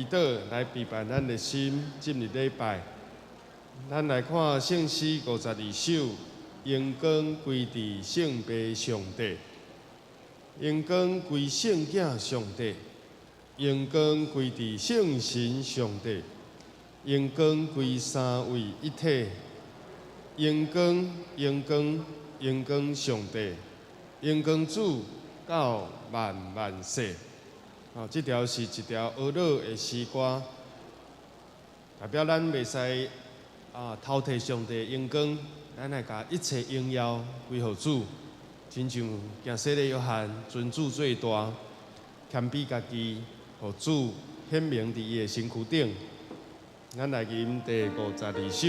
禱來備辦咱的心進入禮拜。咱來看聖詩52首，榮光歸佇聖父上帝，榮光歸聖囝上帝，榮光歸佇聖神上帝，榮光歸三位一體，榮光榮光榮光上帝，榮光主到萬萬世。哦，這條是一條哀樂的詩歌，代表咱袂使啊偷提上帝榮光，咱來共一切榮耀歸予主，親像行洗禮約翰尊主最大，謙卑家己，予主顯明佇伊的身軀頂。咱來吟第52首。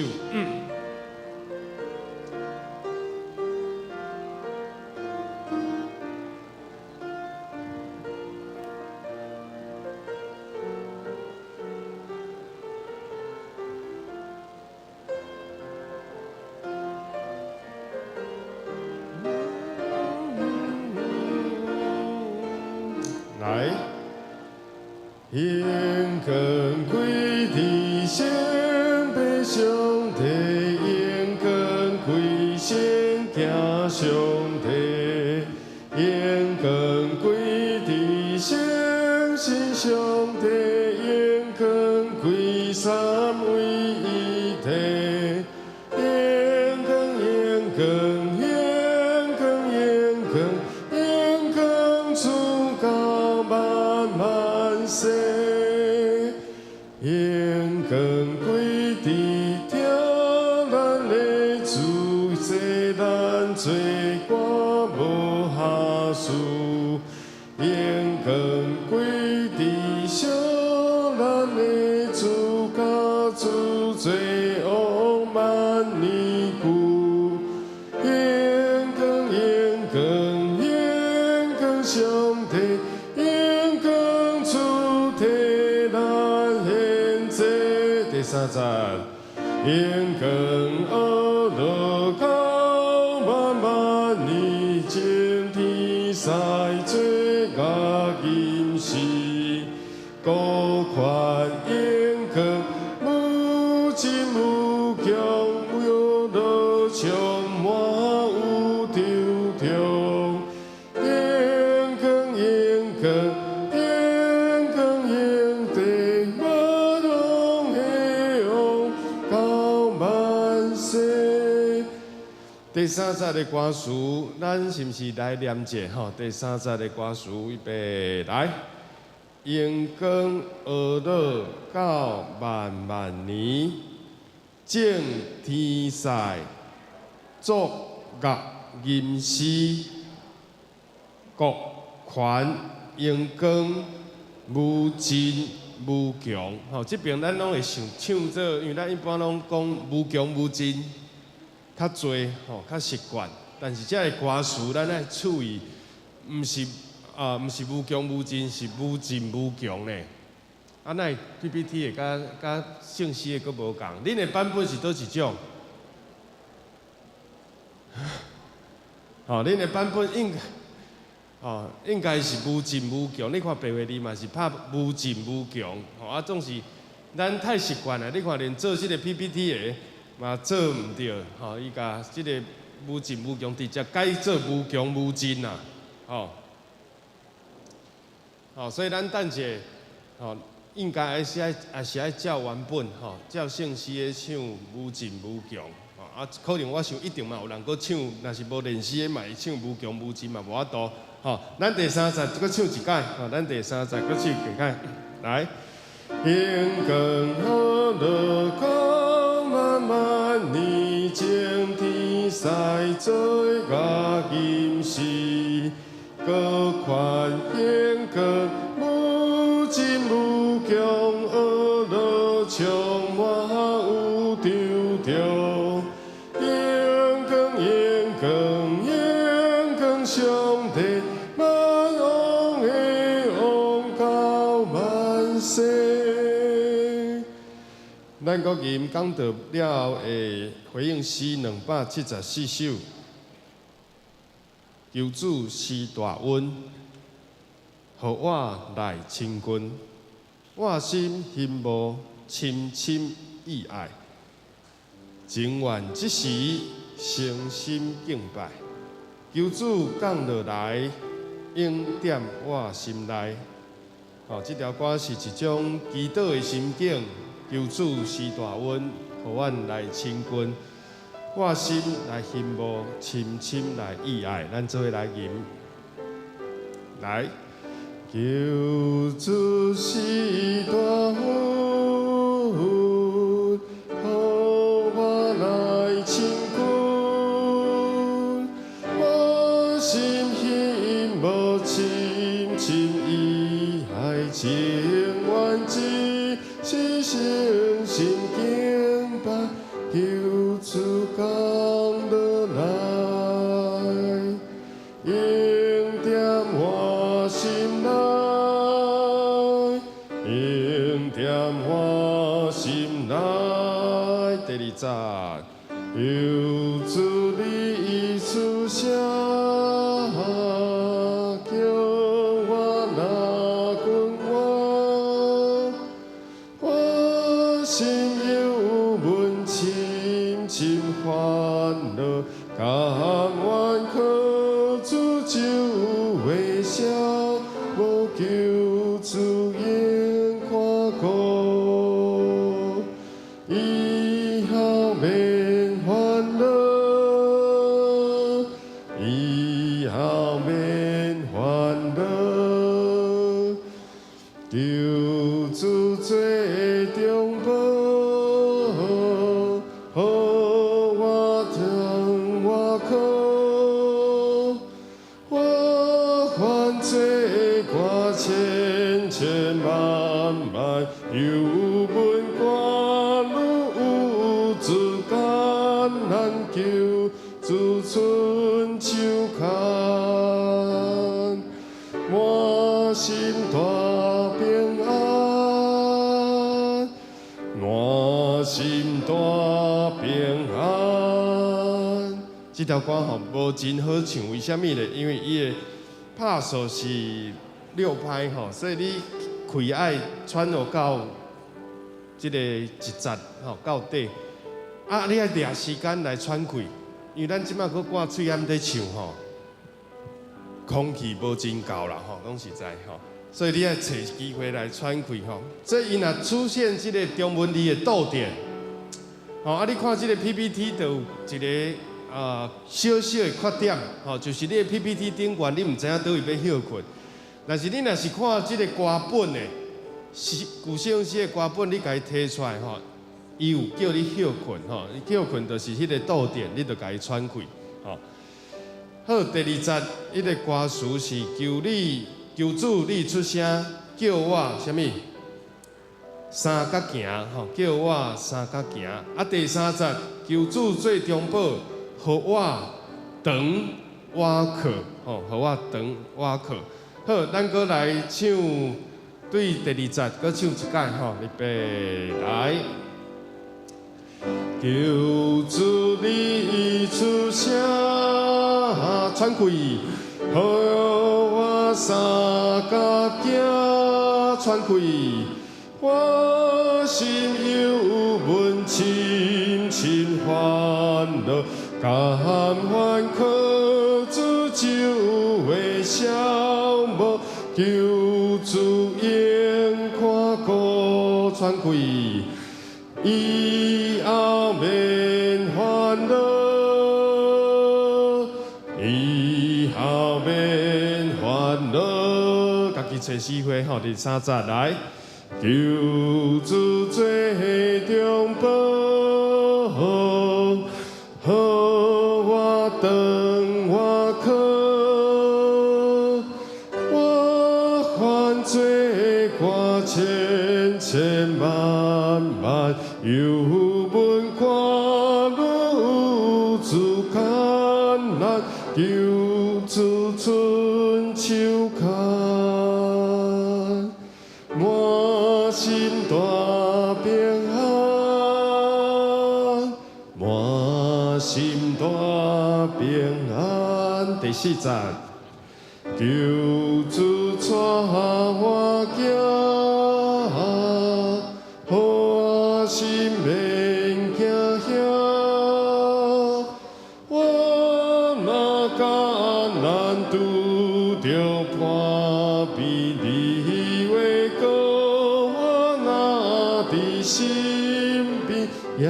來，榮光歸佇聖父上帝，榮光歸聖囝上帝，榮光歸佇聖神上帝，榮光歸三位一體，榮光榮光榮光榮光榮光主到萬萬世，榮光歸佇疼咱的主，洗咱罪過無瑕疵，榮光歸佇惜咱的主，佮主做王萬年久。榮光榮光榮光上帝，榮光主替咱獻祭。第三節，榮光阿樂到萬萬年，眾天使做樂吟詩，國權榮光無盡無窮，樂充滿宇宙中。榮光榮光榮光榮帝，萬王的王到萬世。第三節的歌詞，咱是毋是來念者吼？第三節的歌詞，預備來。榮光阿樂到萬萬年，眾天使作樂吟詩，國權榮光無盡無窮。吼，這爿咱攏會想唱做，因為咱一般攏講無窮無盡較濟吼，較習慣。但是這个歌詞，咱愛注意，毋是啊，毋是無窮無盡，是無盡無窮咧。啊，哪會 PPT 的佮佮聖詩的閣無仝？恁的版本是佗一種？吼，恁的版本應該，吼，應該是無盡無窮。你看白話字嘛是拍無盡無窮。吼，啊，總是咱太習慣啦。你看連做這个 PPT 的嘛做毋著，吼，伊共這个無盡無窮直接改做無窮無盡啦，吼。吼，所以咱等者，吼，應該還是愛，還是愛照原本，吼，照聖詩的唱無盡無窮，吼，啊，可能我想一定嘛有人閣唱，若是無練詩的嘛會唱無窮無盡嘛無法度，吼。咱第三節閣唱一擺，吼，咱第三節閣唱一擺，來。榮光阿樂到萬萬年，眾天使做樂吟詩，國權榮光無盡無窮，阿樂充滿宇宙中。榮光榮光榮光上帝，萬王的王到萬世。咱閣吟講道了後的回應詩274首，求主施大恩，予我來親近。我心欣慕，深深意愛，情願這時誠心敬拜，求主降落來，恩典我心內。哦，這條歌是一種祈禱的心境，求主施大恩，予阮來親近，我心來欣慕，深深來意愛，咱做伙來吟，來。求主施大恩，予我來親近，我心欣慕，深深意愛，情願這時誠心敬拜，求主降落來，恩典我心內，恩典我心內。第二節，求主你出聲，叫我若君王，我心有阮深深歡樂，甘願靠主就會消，無求主應看顧，以後免煩惱，以後免煩惱，求主做中保，予我當我靠，我犯罪過千千萬萬，猶問掛愈有艱難，求主伸手牽，滿心大平安，滿心大平安。這條歌吼無真好唱，為啥物咧？因為伊的拍數是六拍吼，所以你氣愛喘落到這個一節吼到底。啊，你愛掠時間來喘氣，因為咱這擺閣掛喙罨咧唱吼，空氣無真夠啦吼，講實在吼，所以你愛揣機會來喘氣吼。所以伊若出現這個中文字的逗點，吼啊，你看這個 PPT 就有一個小小的缺點，吼，就是你的 PPT 頂懸你毋知影佗位欲歇睏，但是你若是看這個歌本的，是舊聖詩的歌本，你共伊提出來吼，伊有叫你歇睏吼，你歇睏就是彼個逗點，你就共伊喘氣吼。好，第二節，彼個歌詞是求你求主你出聲，叫我啥物？相佮行吼，叫我相佮行。啊，第三節，求主做中保，予我長倚靠吼，予我長倚靠。好，咱閣來唱對第二節，閣唱一擺吼，預備來。求主你出聲，喘氣，予我相佮行，喘氣，我心猶問深深歡樂，甘願靠主就會消磨，求主應看顧，喘氣。以後免煩惱，以後免煩惱。家己揣機會吼，第三節來，求主做中保，予我長倚靠，我犯罪過千千萬萬，猶問看愈自艱難，求主伸手牽，滿心大平安，滿心大平安。第四節，求主帶我行。看比你話閣我若佇身邊，耶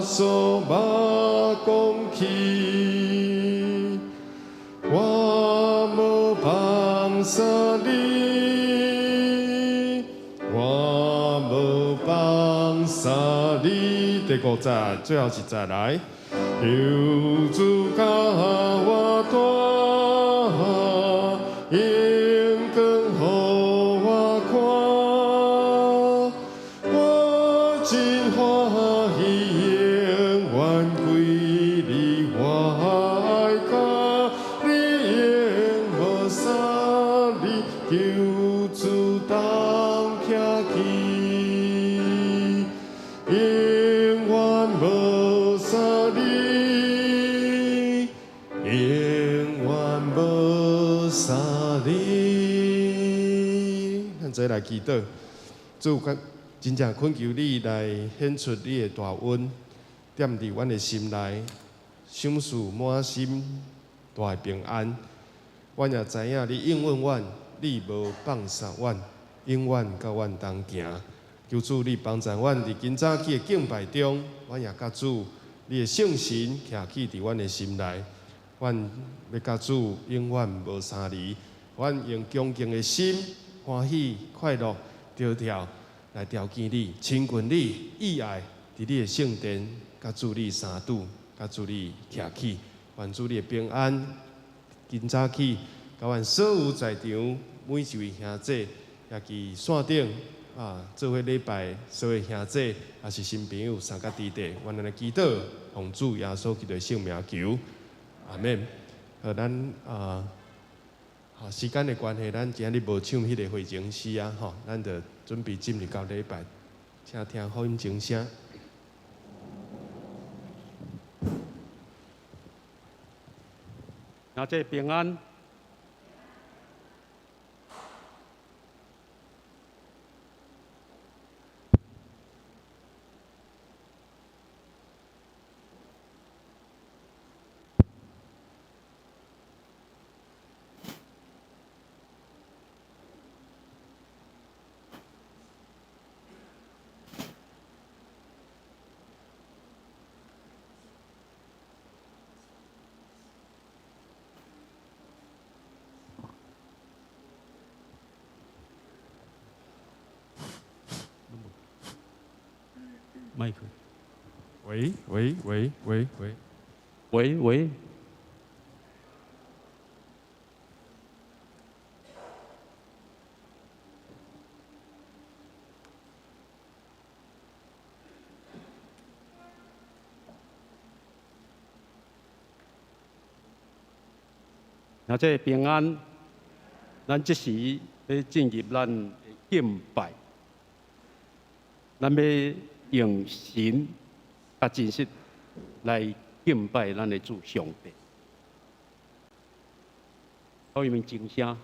穌嘛講起，我無放捨你，我無放捨你。第五節，最後一節來，求主佮我帶，榮光予我看，我真歡喜，永遠歸你，我愛佮你永無三離，求主同徛起，永遠無三離，永遠無三離。咱做來祈禱，主，真正懇求你來顯出你的大恩，踮佇阮的心內，賞賜滿心大的平安。阮也知影你應允阮，你無放捨阮，永遠佮阮同行。求主你幫助阮佇今早起的敬拜中，阮也佮主你的聖神徛起佇阮的心內，阮欲佮主永遠無相離。阮用恭敬的心、歡喜、快樂、跳跳來朝見你、親近你、意愛佇你的聖殿，佮主你相拄，佮主你徛起，願主你的平安，今早起，佮阮所有在場每一位兄弟，也及線頂啊，做伙禮拜所有兄弟，也是新朋友三甲弟弟，阮來祈禱，奉主耶穌基督的聖名求，阿們。好，咱啊，好時間的關係，咱今日無唱彼个回程詩啊，吼，咱就準備進入到禮拜，請聽福音鐘聲。兄弟平安。麥克，喂喂喂喂喂，喂喂，兄弟平安，咱這時欲進入咱的敬拜，咱欲用神佮真實來敬拜咱的主上帝。福音鐘聲。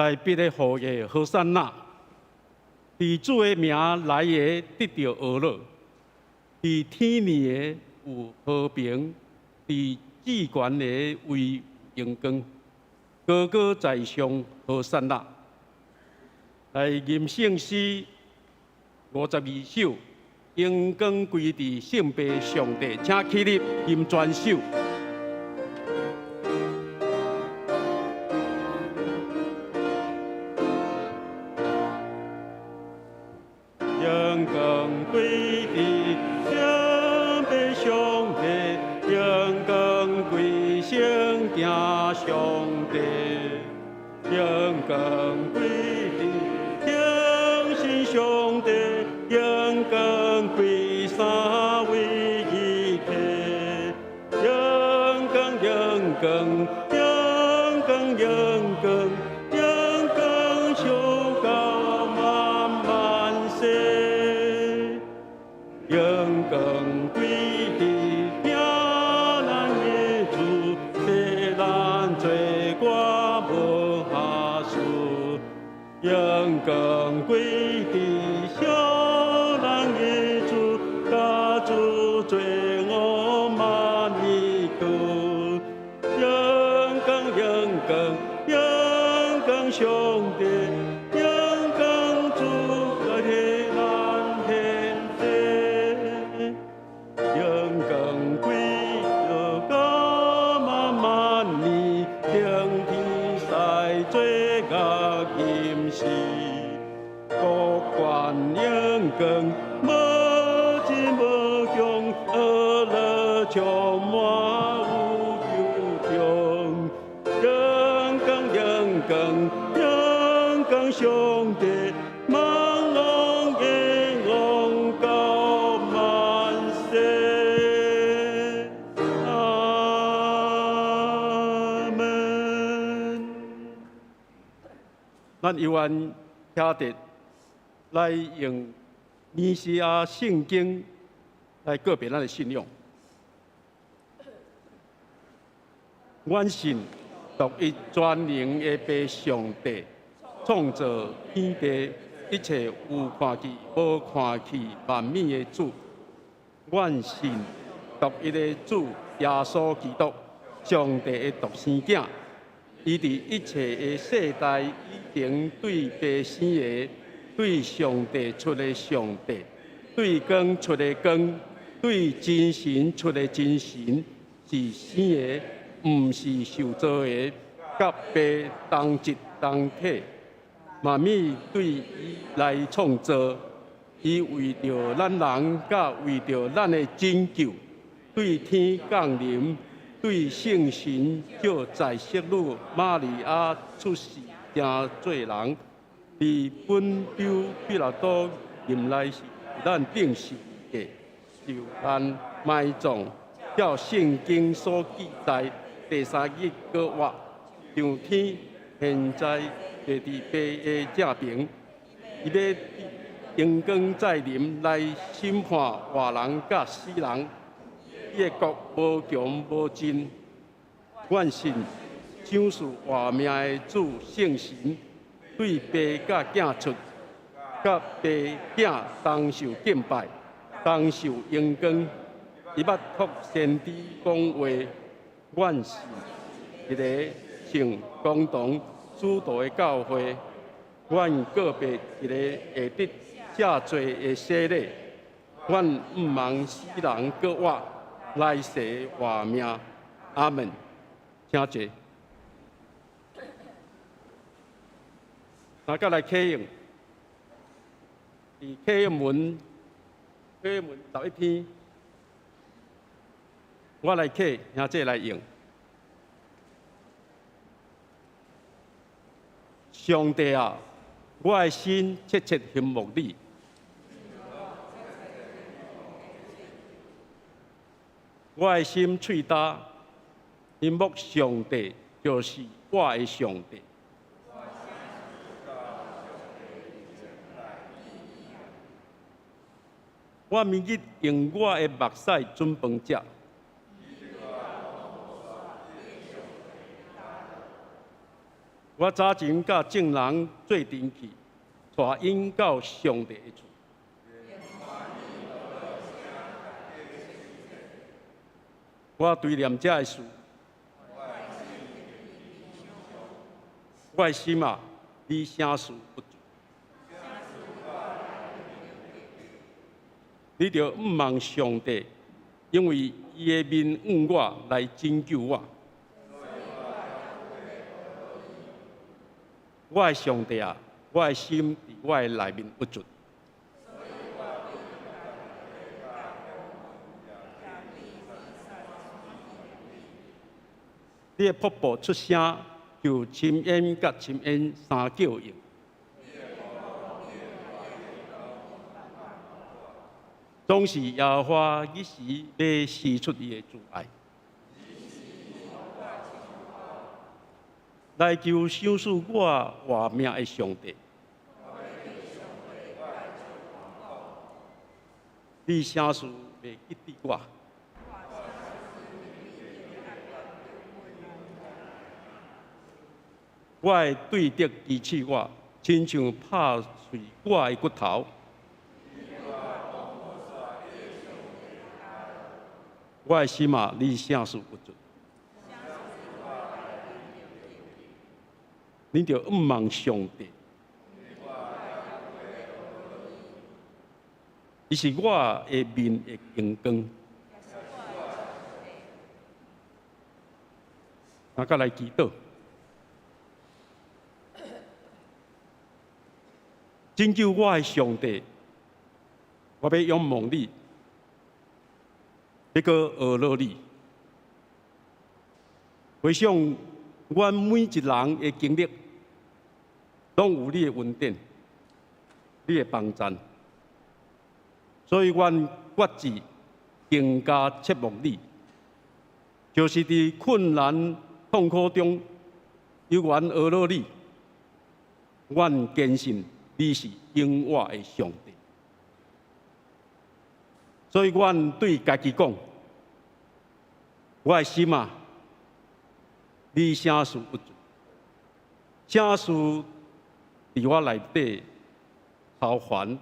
大衛的後裔和散那，奉主的名來的得著呵咾，佇天裡的有和平，佇至懸的位有榮光，高高在上和散那。來吟聖詩52首，榮光歸佇聖父上帝，請起立吟全首。榮光歸佇聖父上帝，榮光歸聖囝上帝，榮光歸佇聖神上帝，榮光歸三位一體，榮光榮光榮光榮光榮光壽到萬萬世，榮光歸佇聽咱的主，赦咱罪過無瑕疵，榮光歸佇惜咱的主，佮主做我萬年久，榮光榮光榮光上帝，榮光主來替咱獻祭，榮光歸到萬萬年，頂天使做樂吟詩，國權榮光無盡無窮，呵咾充滿無窮，榮光榮光榮光上帝，萬王的王到萬世。阿門。咱猶原徛佇來用尼西亞聖經來告別咱的信仰。阮信獨一全能的父上帝，創造天地一切有看見無看見萬物的主。阮信獨一的主耶穌基督，上帝的獨生囝。伊佇一切的世代以前對父生的，對上帝出的上帝，對光出的光，對真神出的真神，是生的，毋是受造的，佮父同質同體。萬物對伊來創造，伊為著咱人，佮為著咱的拯救，對天降臨，對聖神藉在聖女瑪利亞出世成做人，佇本丟彼拉多任內時，咱釘十字架，受難埋葬，照聖經所記載，第三日閣活，上天，現在坐佇父的正爿，伊欲榮光再臨來審判活人佮死人，伊的國無窮無盡。阮信賞賜活命的主聖神，對父佮囝出，佮父囝同受敬拜，同受榮光。伊捌託先知講話，阮信一個聖公同使徒的教會，阮告別一個會得赦罪的洗禮，阮向望死人閣活，來世活命。阿門。請坐。大家來啟用，佇啟用文，啟用文11篇，我來啟，兄弟來用。上帝啊，我的心切切欣慕你，我的心喙焦，欣慕上帝就是我的上帝。我明日用我的目屎準飯食。我早前佮眾人做陣去，帶𪜶到上帝的厝。我追念這个事，我的心啊，你啥事鬱卒？你著向望上帝，因為伊的面向我來拯救我。我的上帝啊，我的心佇我的內面鬱卒。你的瀑布出聲，就深淵佮深淵相叫應。總是耶和華幾時欲施出伊的慈愛，來求賞賜我活命的上帝。你啥事袂記得我？我的對敵支持我，親像拍碎我的骨頭。我的心啊，你啥事鬱卒？你著向望上帝，伊是我的面的榮光。大家來祈禱，拯救我的上帝，我欲仰望你。欲閣呵咾你，回想阮每一人的經歷，攏有你的恩典，你的幫贊，所以阮決志更加切慕你，就是佇困難痛苦中，猶原呵咾你，阮堅信你是永活的上帝。所以，阮對家己講：我的心啊，你啥事鬱卒？啥事佇我內底操煩？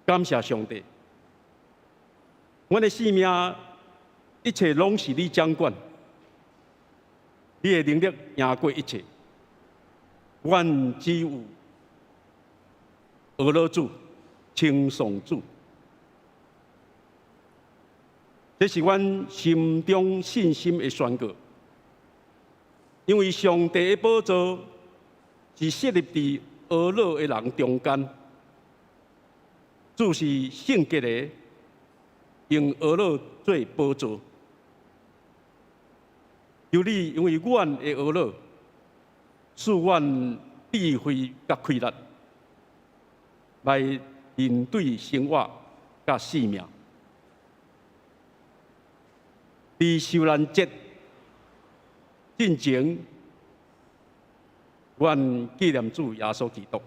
感謝上帝，阮的性命一切攏是你掌管，你的能力贏過一切。阮只有呵咾主，稱頌主。這是阮心中信心的宣告，因為上帝的寶座是設立佇呵咾的人中間，主是聖潔的，用呵咾做寶座。求你因為阮的呵咾，賜阮智慧佮氣力，來面對生活佮性命。佇受難節進前，阮紀念主耶穌基督，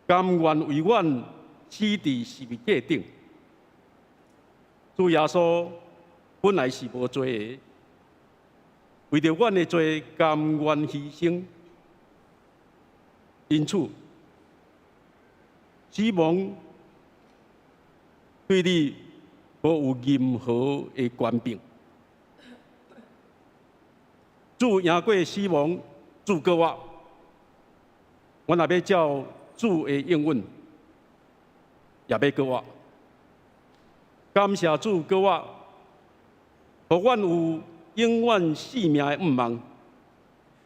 甘願為阮死佇十字架頂。主耶穌本來是無罪的，為著阮的罪甘願犧牲，因此死亡對你無有任何的權柄。主贏過死亡，主閣活。阮若欲照主的應允，也欲閣活。感謝主閣活，予阮有永遠性命的向望。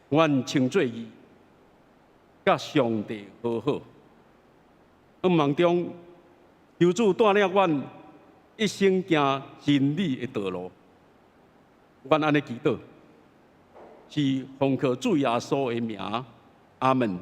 阮稱做義，佮上帝和好。向望中，求主帶領阮一生行真理的道路。阮按呢祈禱，是奉靠主耶穌的名，阿門。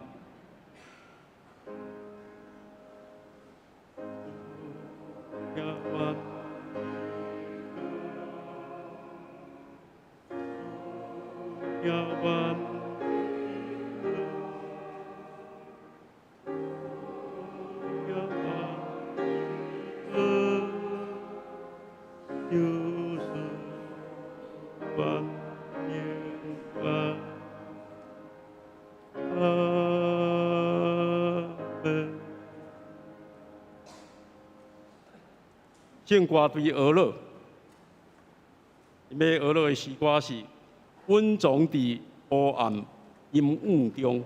聖歌對俄勒，伊欲學樂的詩歌是隱藏佇黑暗陰影中。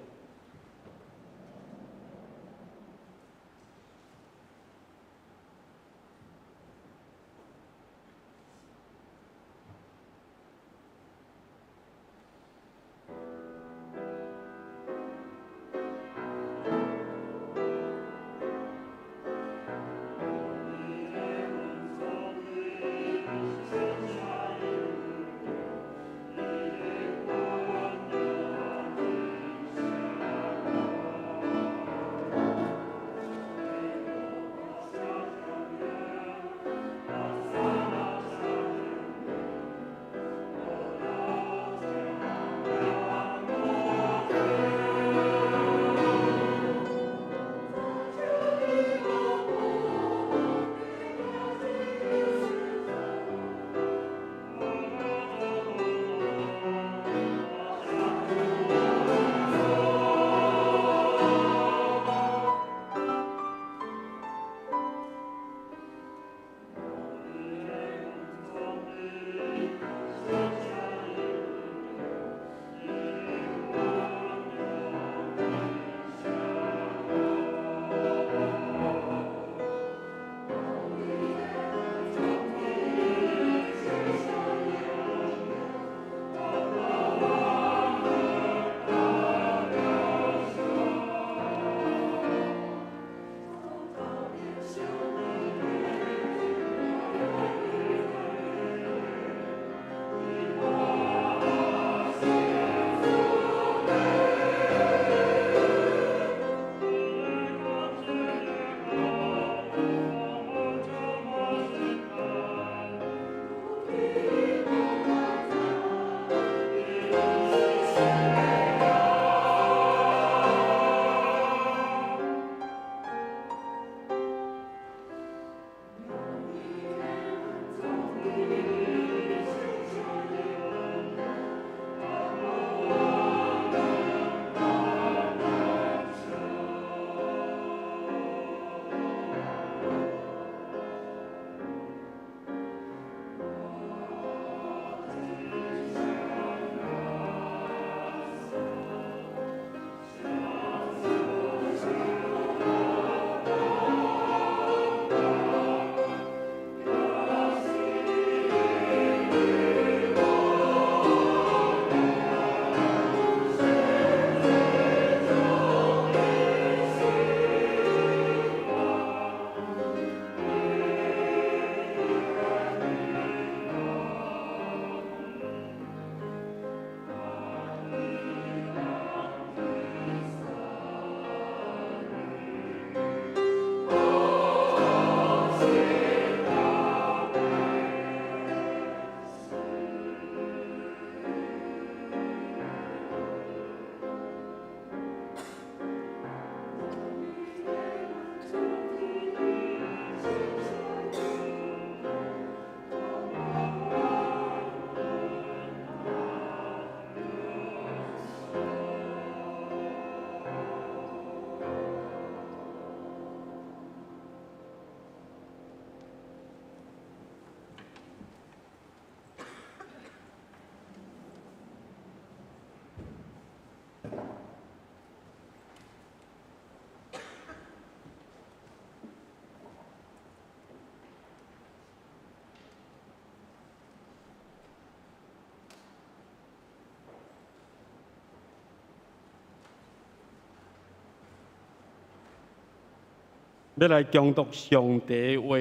欲來恭讀上帝話，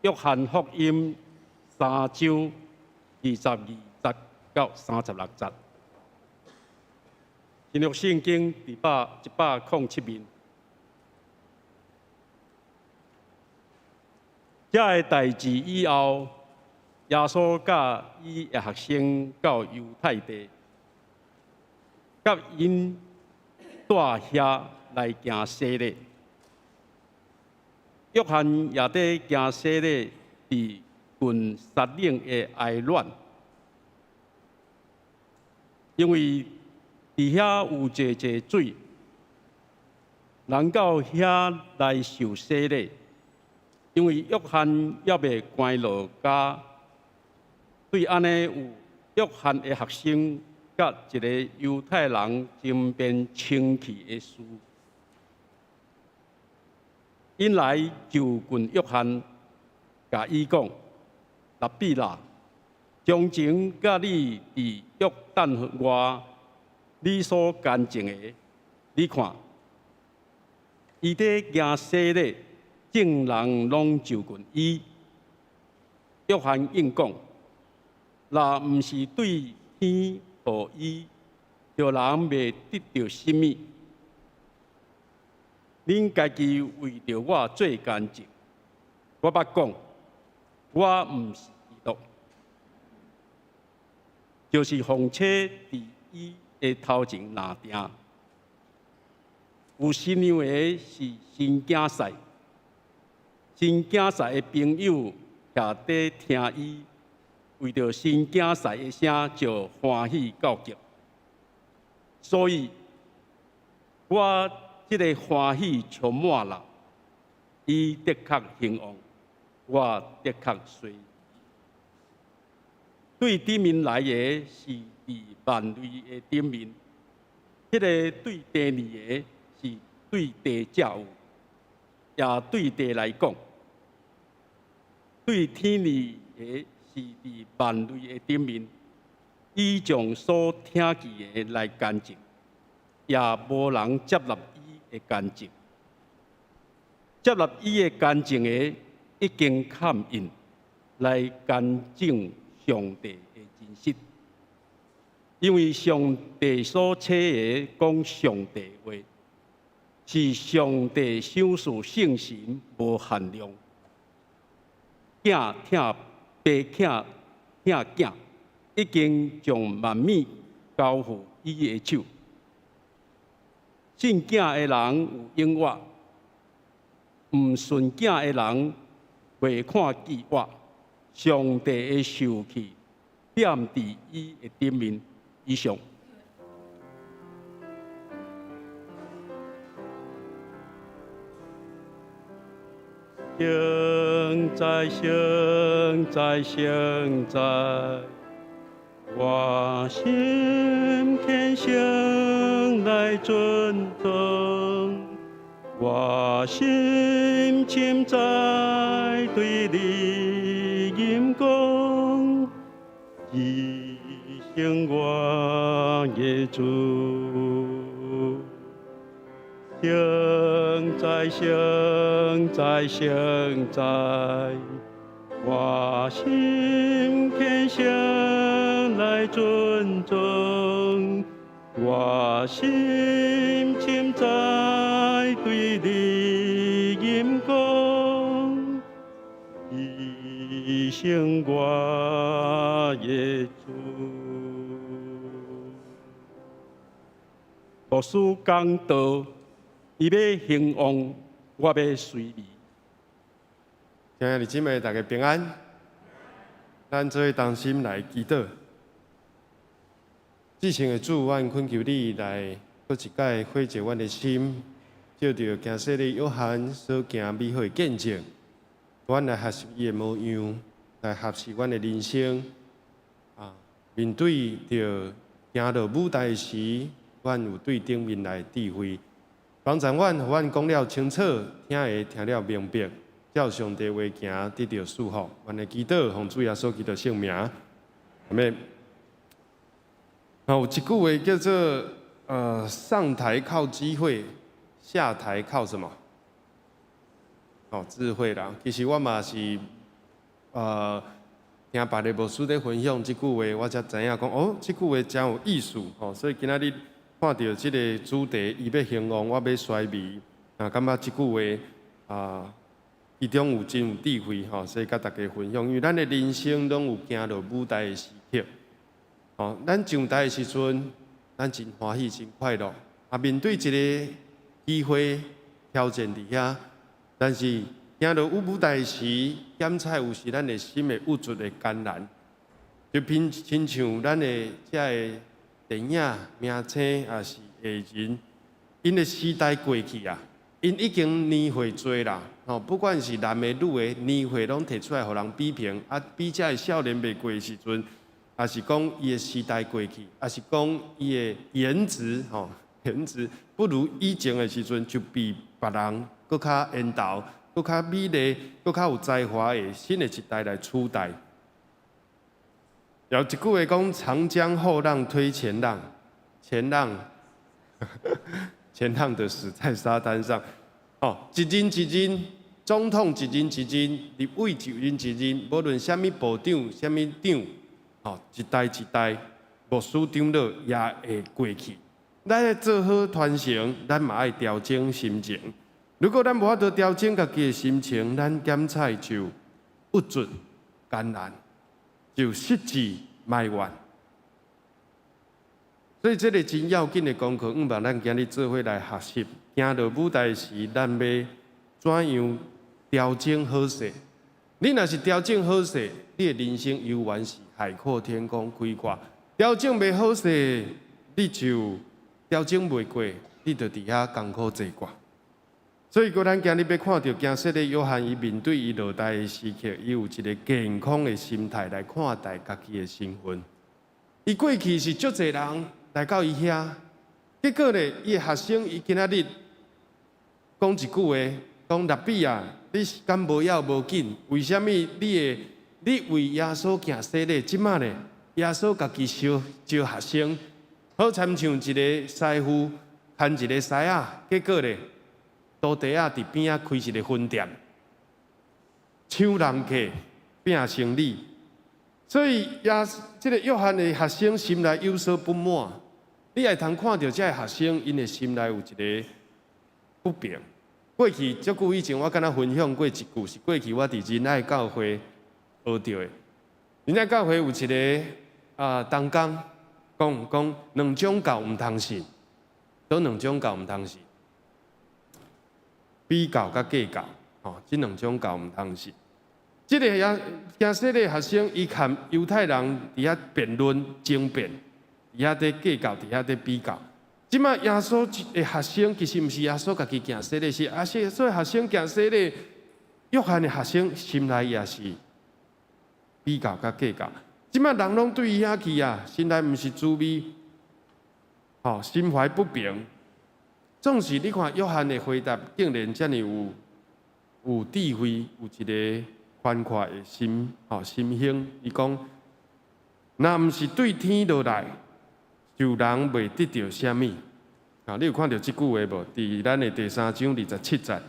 約翰福音三章22節到36節。新約聖經107面。這个代誌以後，耶穌佮伊的學生到猶太地，佮𪜶蹛遐來行洗禮。約翰也佇行洗禮，佇近撒冷的哀嫩，因為佇遐有濟濟水，人到遐來受洗禮。因為約翰猶未關落監，對按呢有約翰的學生佮一个猶太人爭辯清氣的事，𪜶來就近約翰，共伊講：辣彼啦，從前佮你佇約旦河外，你所見證的，你看，伊佇行洗禮，眾人攏就近伊。約翰應講：若毋是對天予伊，著人袂得著啥物。恁家己為著我做見證，我捌講，我毋是基督，就是奉差佇伊的頭前抐定。有新娘的是新囝婿，新囝婿的朋友徛佇聽伊，為著新囝婿的聲就歡喜到極。所以，我這个歡喜充滿啦，伊的確興旺，我的確衰微。對頂面來的是佇萬類的頂面，彼个對地來的是對地才有，也對地來講，對天來的是佇萬類的頂面，伊將所聽見的來見證，也無人接納伊的見證。接納伊的見證的，已經蓋印來見證上帝的真實，因為上帝所差的講上帝話，是上帝賞賜聖神無限量。囝疼爸，疼疼囝，已經將萬物交付伊的手。信囝的人有永活，毋信囝的人袂看見活。上帝的受氣踮佇伊的頂面。以上。聖哉，聖哉，聖哉，我心虔誠來尊崇，我心深知對你吟講，至聖我的主。聖哉，聖哉，聖哉，我心虔誠來尊崇，我心深知對你吟講，至聖我的主。牧師講道，伊欲興旺，我欲衰微。親愛的姊妹，大家平安。咱做伙同心來祈禱。至聖的主，阮懇求你來閣一擺火熱阮的心，藉著行洗禮約翰所行美好的見證，阮來學習伊的模樣，來學習阮的人生。面對著行落舞台時，阮有對頂面來的智慧。幫助阮，予阮講了清楚，聽的聽了明白，照上帝話行，得著祝福。阮的祈禱，奉主耶穌基督聖名，阿們。有一句話叫做：上台靠機會，下台靠什麼？哦，智慧啦。其實我嘛是，聽別个牧師咧分享這句話，我才知影講，哦，這句話真有意思吼。所以今仔日看著這个主題，伊欲興旺，我欲衰微，感覺這句話啊，其中有真有智慧吼，所以佮大家分享。因為咱的人生攏有行落舞台的時刻，吼，咱上台的時陣，咱真歡喜、真快樂。面對一个機會挑戰佇遐，但是行落舞台時，檢測有時咱的心會郁卒會艱難，就親親像咱的這个電影明星抑是藝人，𪜶的時代過去啊， 𪜶已經年歲濟啦，吼，不管是男的女的，年歲攏提出來予人比評，啊，比這个少年袂過的時陣，抑是講伊的時代過去，抑是講伊的顏值，吼，顏值不如以前的時陣，就被別人閣較緣投、閣較美麗、閣較有才華的新的一代來取代。有一句話講：長江後浪推前浪，前浪，前浪的死在沙灘上。哦，一任一任總統一任一任，立委一任一任，無論啥物部長、啥物長，哦，一代一代牧師長老也會過去。咱愛做好傳承，咱嘛愛調整心情。如果咱無法度調整家己的心情，咱減菜就鬱卒艱難，就失志埋怨。所以這个真要緊的功課，毋望咱今日做伙來學習。行落舞台時，咱欲怎樣調整好勢？你若是調整好勢，你的人生猶原是海闊天空開闊。調整袂好勢，你就調整袂過，你就佇遐艱苦坐掛。所以，閣咱今日欲看著行洗禮約翰，伊面對伊落台的時刻，伊有一个健康的心態來看待家己的身份。伊過去是足濟人來到伊遐，結果咧，伊的學生伊今仔日講一句話，講拉比啊，你是敢無要無緊？為啥物你會你為耶穌行洗禮？這馬咧，耶穌家己招招學生，好親像一個師傅牽一個師仔，結果咧，徒弟仔佇邊仔開一个分店，搶人客，拼生理。所以耶這个約翰的學生心內有所不滿。你會通看著這个學生，𪜶的心內有一个不平。過去足久以前，我敢若分享過一句，是過去我佇仁愛教會學著的。仁愛教會有一个啊同工講講兩種教毋通信，佗兩種教毋通信？比較佮計較，吼，這兩種教毋通信。這个也行洗禮學生，伊佮猶太人佇遐辯論爭辯，佇遐佇計較，佇遐佇比較。這馬耶穌的學生其實毋是耶穌家己行洗禮，是耶穌的學生行洗禮。約翰的學生心內也是比較佮計較。這馬人攏對伊遐去啊，心內毋是滋味，吼，心懷不平。總是你看約翰的回答，竟然遮爾有智慧，有一个寬闊的心，吼，心胸。伊講，若毋是對天落來，就人袂得著啥物。啊，你有看著這句話無？佇咱的第三章27節。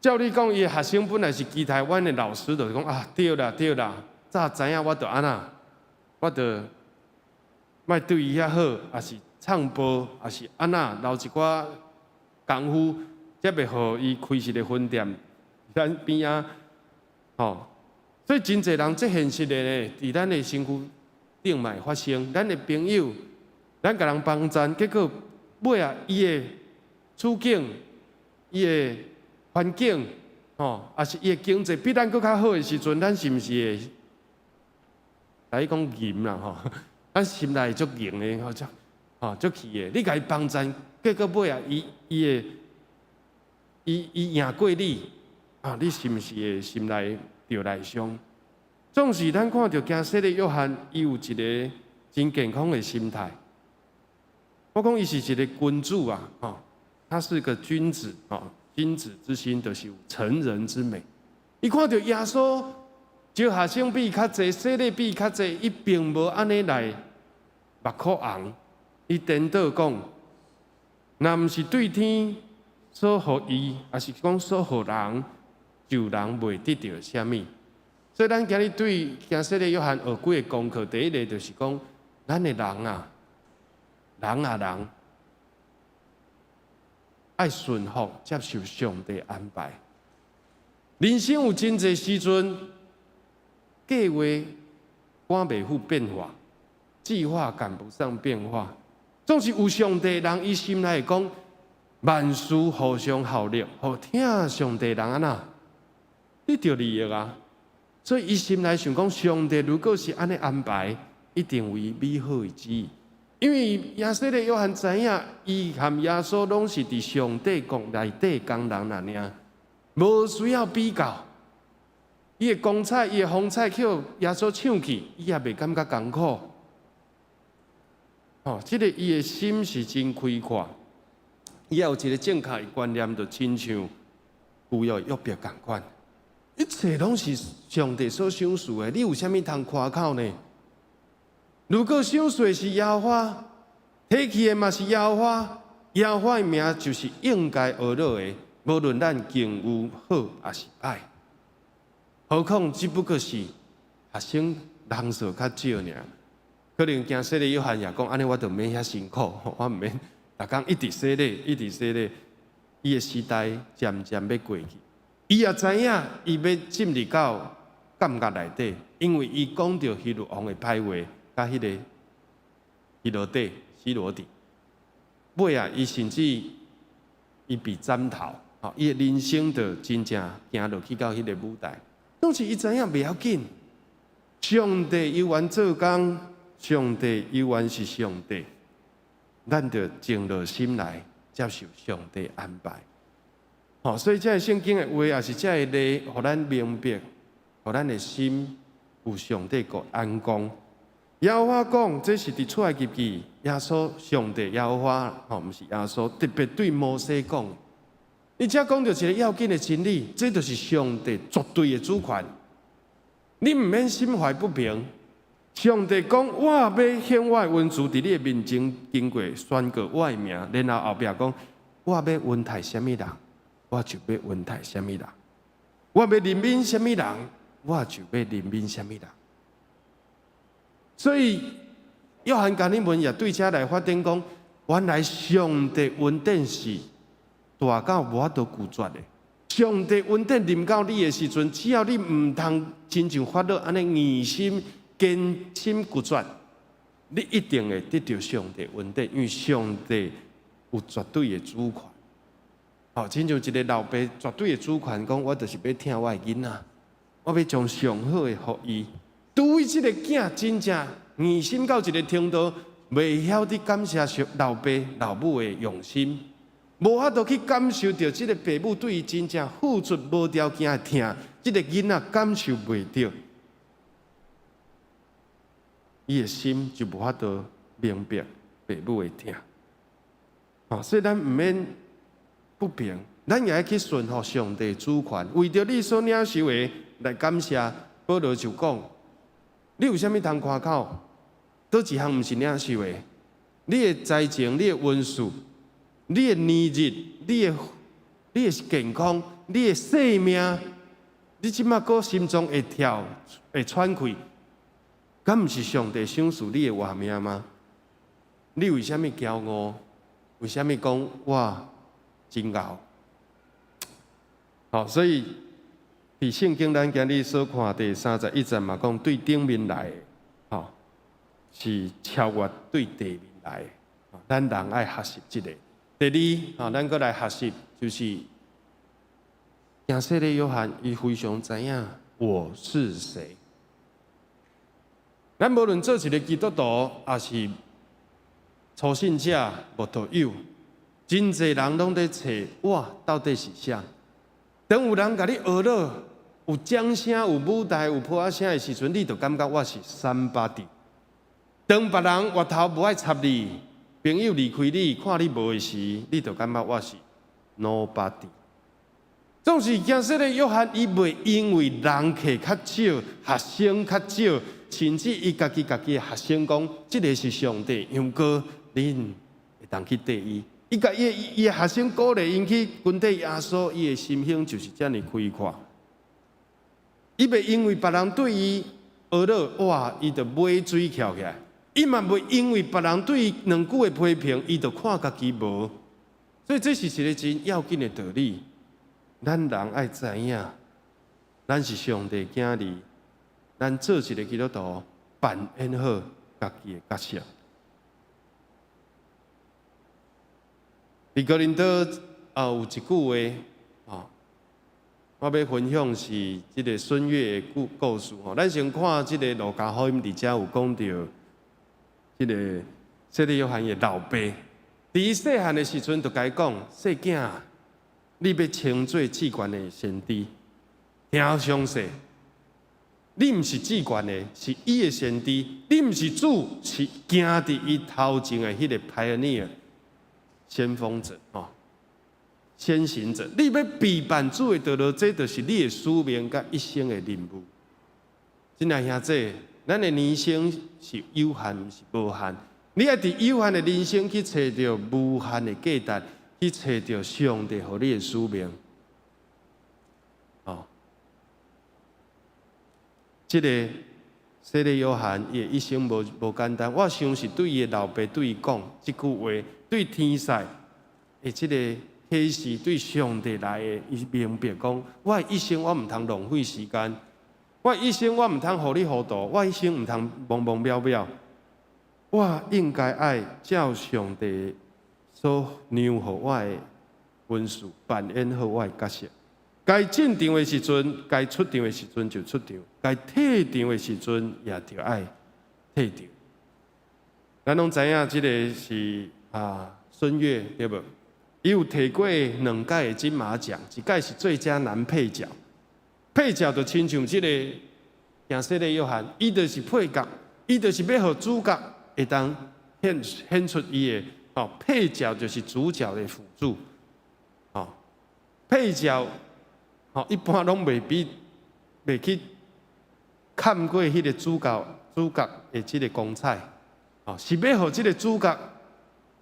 照理講，伊的學生本來是期待阮的老師，就是講啊，對啦對啦，早知影我就按怎，我就莫對伊遐好，抑是唱播，抑是按怎留一寡功夫，才袂予伊開一个分店。咱邊仔，吼，所以真濟人這現實的呢，佇咱的身軀頂嘛會發生。咱的朋友，咱共人幫贊，結果尾仔伊的處境、伊的環境，吼，抑是伊的經濟比咱閣較好的時陣，咱是毋是會來講淫啦？吼，咱心內足硬的，吼，足吼足氣的。你共伊幫贊，結果尾仔伊伊會伊伊贏過你。啊！你是毋是會心內著內傷？總是咱看著行洗禮約翰，伊有一个真健康的心態。我講伊是一個君子啊，吼，他是個君子，吼，君子之心就是有成人之美。伊看著耶穌招學生比伊較濟，洗禮比伊較濟，伊並無按呢來目箍紅。伊顛倒講，若毋是對天所予伊，抑是講所予人，就人袂得著啥物。所以咱今日對行洗禮約翰學幾个功課，第一个就是講，咱的人啊，人啊人，愛順服接受上帝安排。人生有真濟時陣，計劃趕袂赴變化，計劃趕不上變化。總是有上帝人，伊心內會講，萬事互相效力，予疼上帝人按怎得著利益啊！所以伊心內想講，上帝如果是按呢安排，一定有伊美好的旨意。因為耶洗禮約翰知影，伊和耶穌攏是佇上帝國內底工人爾，無需要比較。伊的光彩，伊的風采，予耶穌搶去，伊也袂感覺艱苦。吼，這个伊的心是真開闊，伊也有一个正確的觀念，就親像舊約約伯仝款，一切攏是上帝所賞賜的，你有啥物通誇口呢？如果賞賜的是耶和華，提去的嘛是耶和華，耶和華的名就是應該呵咾的，無論咱境遇好抑是歹，何況只不過是學生人數較少爾。可能驚洗禮約翰也講，按呢我就毋免遐辛苦，我毋免逐工一直洗禮，一直洗禮。伊的時代漸漸欲過去，伊也知影伊欲進入到監獄內底，因為伊講著希律王的歹話，佮彼个希羅底、希羅底。尾仔，伊甚至伊被斬頭，吼，伊的人生就真正行落去到彼个舞台。總是伊知影袂要緊，上帝猶原做工，上帝猶原是上帝，咱就靜落心來接受上帝安排。吼，所以這个聖經的話，也是這个例，予咱明白，予咱的心有上帝國眼光。耶和華講，這是佇出埃及記，耶穌上帝耶和華，吼，毋是耶穌，特別對摩西講。伊遮講著一个要緊的真理，這就是上帝絕對的主權。你毋免心懷不平。上帝講，我欲顯我的恩慈佇你的面前經過，宣告我的名。然後後壁講，我欲恩待啥物人，我就欲恩待啥物人；我欲憐憫啥物人，我就欲憐憫啥物人。所以，約翰加爾文也對這來發展講，原來上帝恩典是大到無法度拒絕的。上帝恩典臨到你的時陣，只要你毋通親像法老按呢硬心、堅心拒絕，你一定會得著上帝恩典，因為上帝有絕對的主權。吼，親像一个老爸絕對的主權，講我就是欲疼我的囡仔，我欲將上好的予伊。除非這个囝真正硬心到一个程度，袂曉得感謝上老爸老母的用心，無法度去感受著這个爸母對伊真正付出無條件的疼，這个囡仔感受袂著，伊的心就無法度明白爸母的疼。哦，所以咱毋免不平，咱也愛去順服上帝主權，為著你所領受的來感謝。保羅就講：你有啥物通誇口？佗一項毋是領受的？你的才情、你的恩賜、你的年日、你的健康、你的性命，你這馬閣心臟會跳、會喘氣，敢毋是上帝賞賜你的活命嗎？你為啥物驕傲？為啥物講我真𠢕？好，所以佇聖經咱今日所看第31節嘛，講對頂面來的，吼，是超越對地面來的。咱人愛學習這个。第二，吼，咱閣來學習，就是行洗禮約翰，伊非常知影我是誰。咱無論做一个基督徒，抑是初信者、慕道友，真濟人攏咧揣我到底是啥？當有人共你呵咾，有掌聲、有舞台、有噗仔聲的時陣，你就感覺我是 somebody。當別人越頭無愛插你，朋友離開你，看你無的時，你就感覺我是 nobody。總是行洗禮約翰，伊袂因為人客較少、學生較少，甚至伊家己家己的學生講，這个是上帝羊羔，恁會當去綴伊。伊共伊的學生鼓勵𪜶去跟綴耶穌，伊的心胸就是遮爾開闊。伊袂因為別人對伊呵咾，哇，伊就尾水翹起來。伊嘛袂因為別人對伊兩句的批評，伊就看家己無。所以這是一个真要緊的道理。咱人愛知影，咱是上帝囝兒，咱做一个基督徒，扮演好家己的角色。佇哥林多啊，有一句話，啊，我欲分享是這个孫悅的故事吼。咱先看這个路加福音佇遮有講著這个洗禮約翰的老爸，佇伊細漢的時陣就共伊講：細囝，你欲稱做至懸的先知，聽詳細。你毋是至懸的，是伊的先知；你毋是主，是行佇伊頭前的彼個 pioneer 先鋒者吼，先行者。你欲備辦主的道路，這就是你的使命佮一生的任務。親愛兄弟，咱的人生是有限，毋是無限。你愛佇有限的人生去揣著無限的價值，去揣著上帝予你的使命。哦，這个洗禮約翰伊的一生無簡單，我想是對伊的老爸對伊講這句話，對天使的這个啟示，對上帝來的，伊明白講，我的一生我毋通浪費時間，我的一生我毋通予你糊塗，我一生毋通茫茫渺渺，我應該愛照上帝所讓予我的恩賜扮演好我的角色。該進場的時陣，該出場的時陣就出場；該退場的時陣，也著愛退場。咱攏知影，這个是孫越對無？伊有提過兩屆的金馬獎，一屆是最佳男配角，配角就親像這个行洗禮約翰，伊就是配角，伊就是欲予主角會當顯出伊的哦，配角就是主角的輔助，哦，配角。吼，一般攏袂去看過彼个主角的這个光彩，哦，是欲予這个主角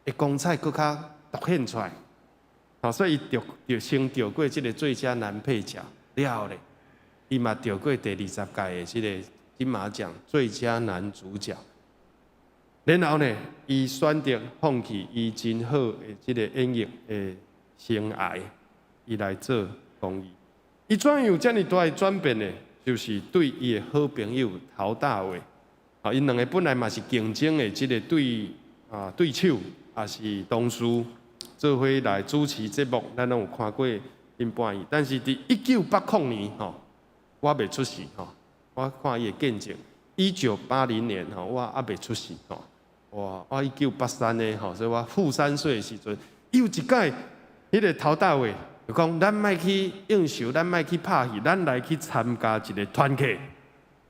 的光彩閣較凸顯出來，哦，所以伊先著過這个最佳男配角了後咧，伊嘛著過第20屆的這个金馬獎最佳男主角。然後呢，伊選擇放棄伊真好的這个演藝的生涯，伊來做公益。伊怎樣有遮爾大的轉變呢？就是對伊的好朋友陶大偉，啊，𪜶兩个本來嘛是競爭的這个對手，也是同事，做伙來主持節目，咱攏有看過𪜶搬戲。但是佇1980年吼，我未出世吼，我看伊的見證，1980年吼，我猶未出世吼，我1983年吼，所以我負3歲的時陣，伊有一擺，彼个陶大偉就講，咱莫去應酬，咱莫去拍戲，咱來去參加一个團契。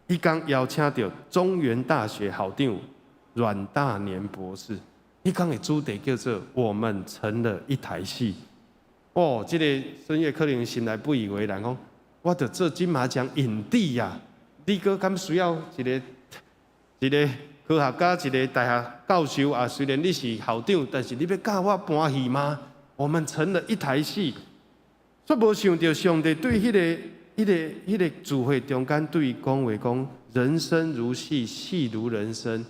伊剛邀請著中原大學校長阮大年博士，彼工的主題叫做“我們成了一台戲”。哦，這个孫越可能心內不以為然，講我著做金馬獎影帝呀，你閣敢需要一个科學家，一个大學教授啊？雖然你是校長，但是你欲教我搬戲嗎？我們成了一台戲。卻無想著上帝對彼个聚會中間對伊講話講：人生如戲，戲如人生。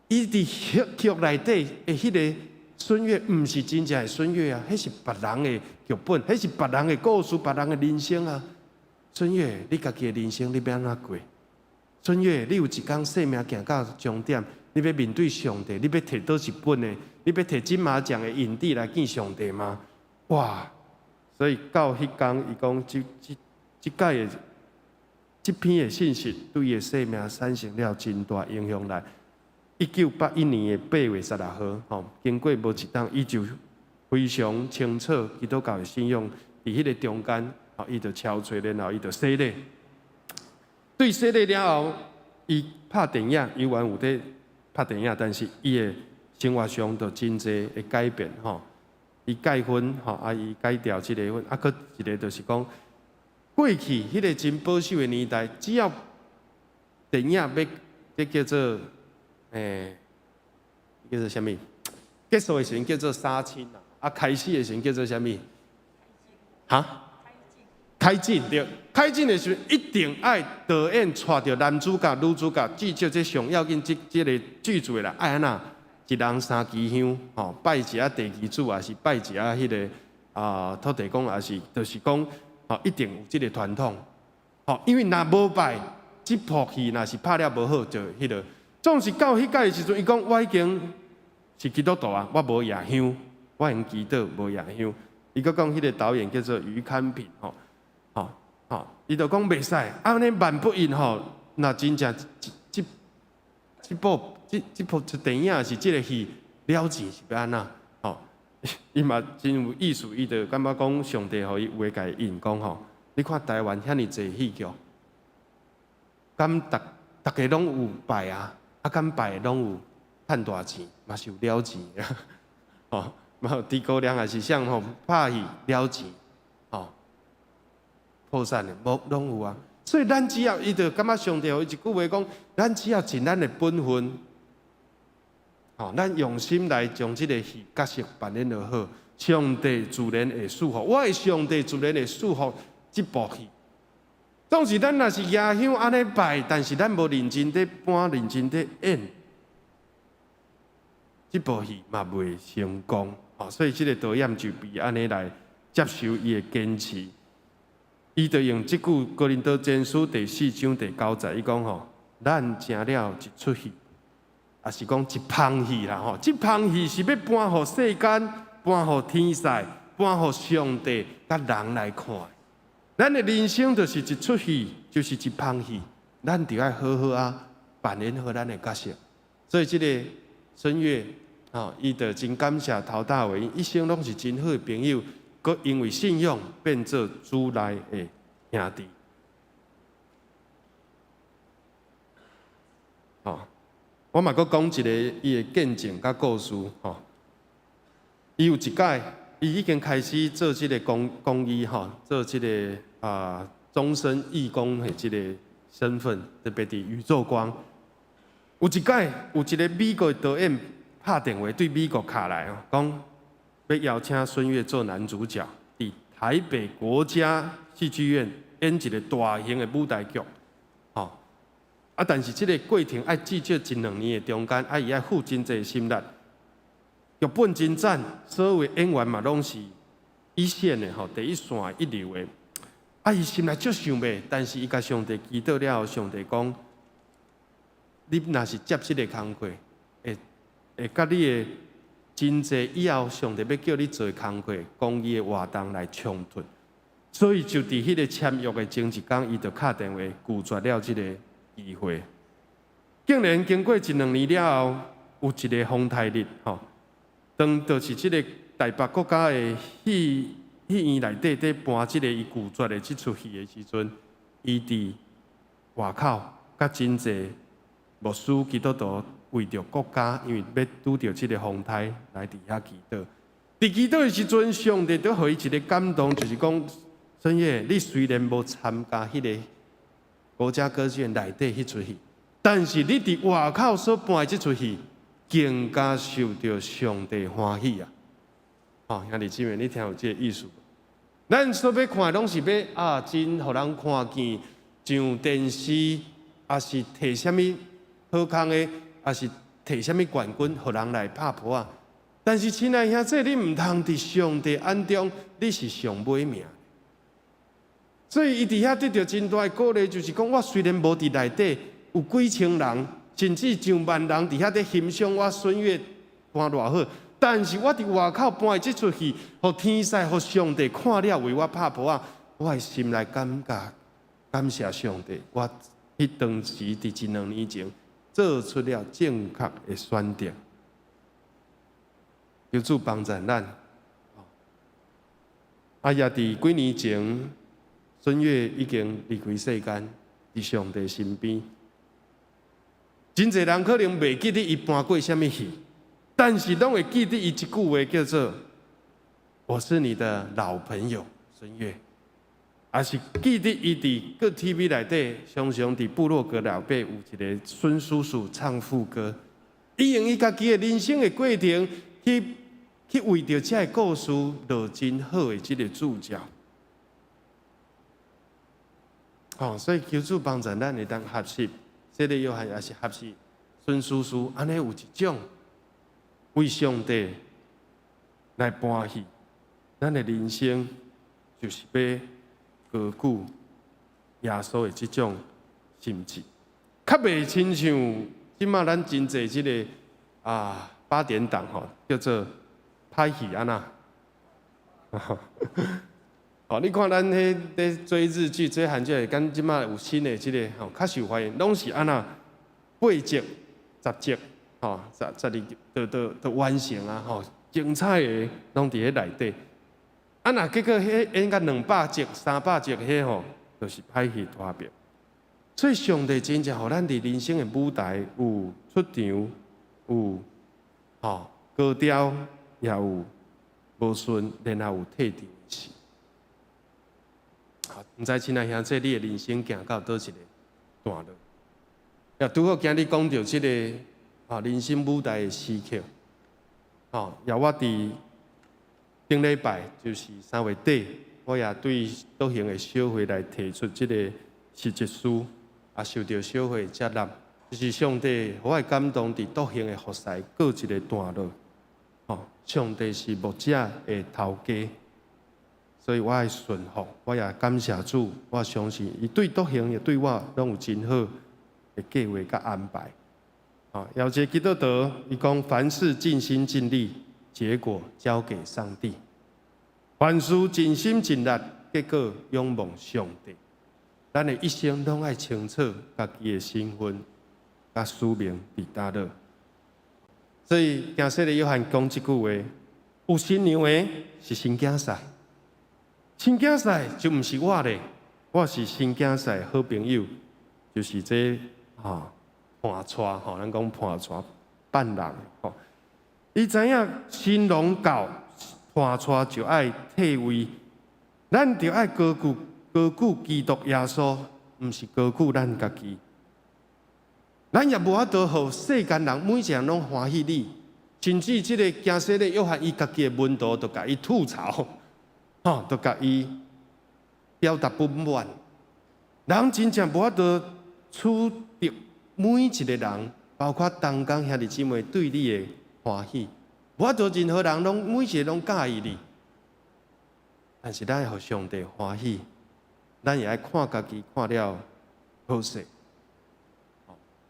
伊佇戲劇內底的彼个孫越，毋是真正的孫越啊，彼是別人的劇本，彼是別人的故事，別人的人生啊。孫越，你家己的人生你欲按怎過？孫越，你有一天生命行到終點，你欲面對上帝，你欲提佗一本的？你欲提金馬獎的影帝來見上帝嗎？哇！所以到彼工，伊講這擺的這篇的信息，對伊的生命產生了真大影響力。1981年的8月16號，吼，經過無一冬，伊就非常清楚基督教的信仰，佇彼个中間，吼，伊就敲揣，然後伊就洗禮。對洗禮了後，伊拍電影，伊原有佇拍電影，但是伊的生活上就真濟的改變，吼。伊結婚，吼，啊，伊改掉這个婚，啊，閣一个就是講，過去彼个真保守的年代，只要電影欲，這叫做，叫做啥物？結束的時陣叫做殺青啦，啊，開始的時陣叫做啥物？哈？開鏡對，開鏡的時陣一定愛導演帶著男主角、女主角，至少這上要緊這个劇組的人愛按怎？一人三支香，吼，拜一下地基主，抑是拜一下彼个土地公，抑是就是講，吼，一定有這个傳統，吼，因為若無拜，這部戲若是拍了無好，就彼个。總是到彼擺的時陣，伊講我已經是基督徒啊，我無掖香，我用祈禱無掖香。伊閣講彼个導演叫做余堪平，吼，吼，吼，伊就講袂使，按呢萬不一吼，若真正這部。這這部出電影是這个戲了錢是欲按怎？吼，伊嘛真有意思，伊就感覺講上帝予伊話共伊應講吼，你看台灣遐爾濟戲劇，敢逐逐家攏有拜啊？啊，敢拜攏有趁大錢，嘛是有了錢，吼，嘛有諸葛亮也是啥吼拍戲了錢，吼，破產的無攏有啊。所以咱只要伊就感覺上帝予伊一句話講，咱只要盡咱的本分，吼，咱用心來將這个戲角色扮演得好，上帝自然會賜福。我的上帝自然會賜福這部戲。當時咱若是舉香按呢拜，但是咱無認真佇搬，認真佇演，這部戲嘛袂成功。吼，所以這个導演就被按呢來接受伊的堅持。伊就用這句哥林多前書第四章第九節，伊講吼，咱成了一齣戲，抑是講一捧戲啦吼。這捧戲是欲搬予世間，搬予天使，搬予上帝佮人來看。咱的人生就是一齣戲，就是一捧戲，咱就愛好好啊扮演好咱的角色。所以這个孫越，吼，伊就真感謝陶大偉，一生攏是真好的朋友。閣因為信仰變做主內的兄弟。吼，我嘛閣講一个伊的見證佮故事。吼，伊有一擺，伊已經開始做這个公公益吼，做這个啊終身義工的這个身份，特別佇宇宙光。有一擺，有一个美國的導演拍電話對美國敲來哦，講欲邀請孫越做男主角，佇台北國家戲劇院演一个大型的舞台劇，吼啊！但是這个過程愛至少一兩年的中間，啊，伊愛付真濟心力，劇本真讚，所有演員嘛攏是一線的吼，第一線一流的。啊，伊心內足想欲，但是伊共上帝祈禱了後，上帝講：你若是接這个工課，會會佮你的真濟以後，上帝欲叫你做工課、公益的活動來衝突，所以就佇彼个簽約的前一工，伊就敲電話拒絕了這个機會。竟然經過一兩年了後，有一个風颱日，吼，當就是這个台北國家的戲戲院內底佇搬這个伊拒絕的這齣戲的時陣，伊佇外口佮真濟牧師基督徒為著國家，因為欲拄著這个風颱來佇遐祈禱。佇祈禱的時陣，上帝都予伊一个感動，就是講：孫越，你雖然無參加彼个國家歌劇院內底彼齣戲，但是你佇外口所搬的這齣戲，更加受著上帝歡喜啊！吼，兄弟姊妹，你聽有這个意思無？咱所欲看的攏是欲啊，真予人看見上電視，抑是提啥物好康的，抑是提啥物冠軍，予人來拍噗仔。但是，親愛兄弟，你毋通佇上帝眼中，你是上尾名。所以，伊佇遐得著真大的鼓勵，就是講我雖然無佇內底有幾千人，甚至上萬人佇遐佇欣賞我孫越搬偌好，但是我佇外口搬的這齣戲，予天使、予上帝看了為我拍噗仔，我的心內感覺感謝上帝，我彼當時佇一兩年前做出了正確的選擇，求主幫助咱。啊，也佇幾年前，孫越已經離開世間，佇上帝身邊。真濟人可能袂記得伊搬過啥物戲，但是攏會記得伊一句話，叫做“我是你的老朋友孫越”，抑是記得伊佇各 TV 內底，常常佇部落格內底有一个孫叔叔唱副歌。伊用伊家己的人生的過程去去為著這个故事落真好的這个注腳。吼，所以求主幫助咱會當學習，洗禮約翰抑是學習孫叔叔，按呢有一種為上帝來搬戲，咱的人生就是欲高舉耶穌的這種心志，較袂親像這馬咱真濟這个啊八點檔吼，叫做拍戲按怎。哦，你看咱彼咧追日劇、追韓劇，敢這馬有新的這个吼較受歡迎，攏是按怎八集、十集，吼，12都完成啊，吼，精彩的攏佇彼內底。啊，若結果彼演甲200集、300集彼吼，就是歹戲拖棚。所以上帝真正予咱佇人生的舞台有出場，有吼高調，也有無順，然後有退場的時。毋知親愛兄弟，你的人生行到佗一个段落？也拄好今日講著這个人生舞台的時刻，吼，也我佇頂禮拜就是3月底，我也對道行的小會來提出這个實習書，也受著小會接納，就是上帝予我的感動，佇道行的服侍過一个段落，吼，上帝是牧者的頭家。所以我愛順服，我也感謝主，我相信伊對獨行也對我攏有真好的計劃佮安排。啊，有一个基督徒，伊講凡事盡心盡力，結果交給上帝；凡事盡心盡力，結果仰望上帝。咱的一生攏愛清楚家己的身份、佮使命佇佗落。所以，行洗的約翰講這句話：有新娘的是新囝婿。新囝婿就毋是我咧，我是新囝婿好朋友，就是這伴娶吼，咱講伴娶伴郎吼。伊知影新郎到，伴娶就愛退位，咱就愛高舉高舉基督耶穌，毋是高舉咱家己。咱也無法度予世間人每一個人攏歡喜你，甚至這个行洗禮約翰伊家己的門徒都共伊吐槽。吼，都共伊表達不滿。人真正無法度取得每一个人，包括同工兄弟姊妹對你的歡喜，無法度任何人攏每一个攏佮意你。但是咱愛予上帝歡喜，咱也愛看家己看了好勢。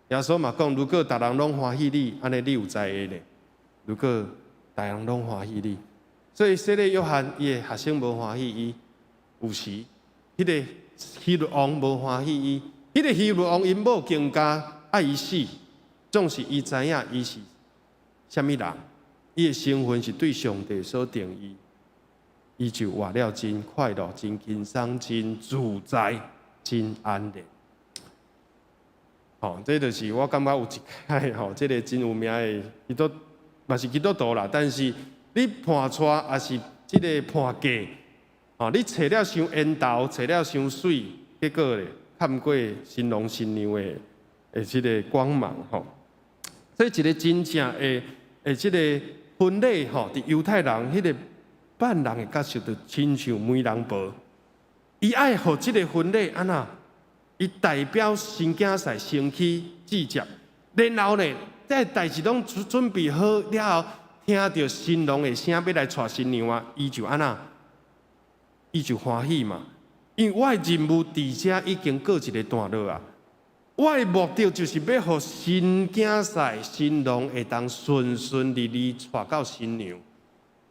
耶穌嘛講，如果逐人攏歡喜你，按呢你有才藝咧。如果逐人攏歡喜你，所以洗禮約翰伊的學生無歡喜伊，有時彼个希律王無歡喜伊，彼个希律王𪜶某更加愛伊死，總是伊知影伊是啥物人，伊的身份是對上帝所定義，伊就活了真快樂、真輕鬆、真自在、真安然。吼，這就是我感覺有一擺吼，這个真有名的基督，嘛是基督徒啦。但是你伴娶抑是這个伴嫁，吼，你揣了傷緣投，揣了傷媠，結果咧，看毋過新郎新娘的這个光芒吼。所以一个真正的這个婚禮吼，佇猶太人彼个伴郎的角色，就親像媒人婆，伊愛予這个婚禮按怎？伊代表新囝婿先去致接，然後呢，這代誌攏準備好了後，聽著新郎的聲欲來娶新娘啊，伊就按怎？伊就歡喜嘛，因為我的任務佇遮已經過一个段落啊。我的目的就是欲予新囝婿、新郎會當順順利利娶到新娘，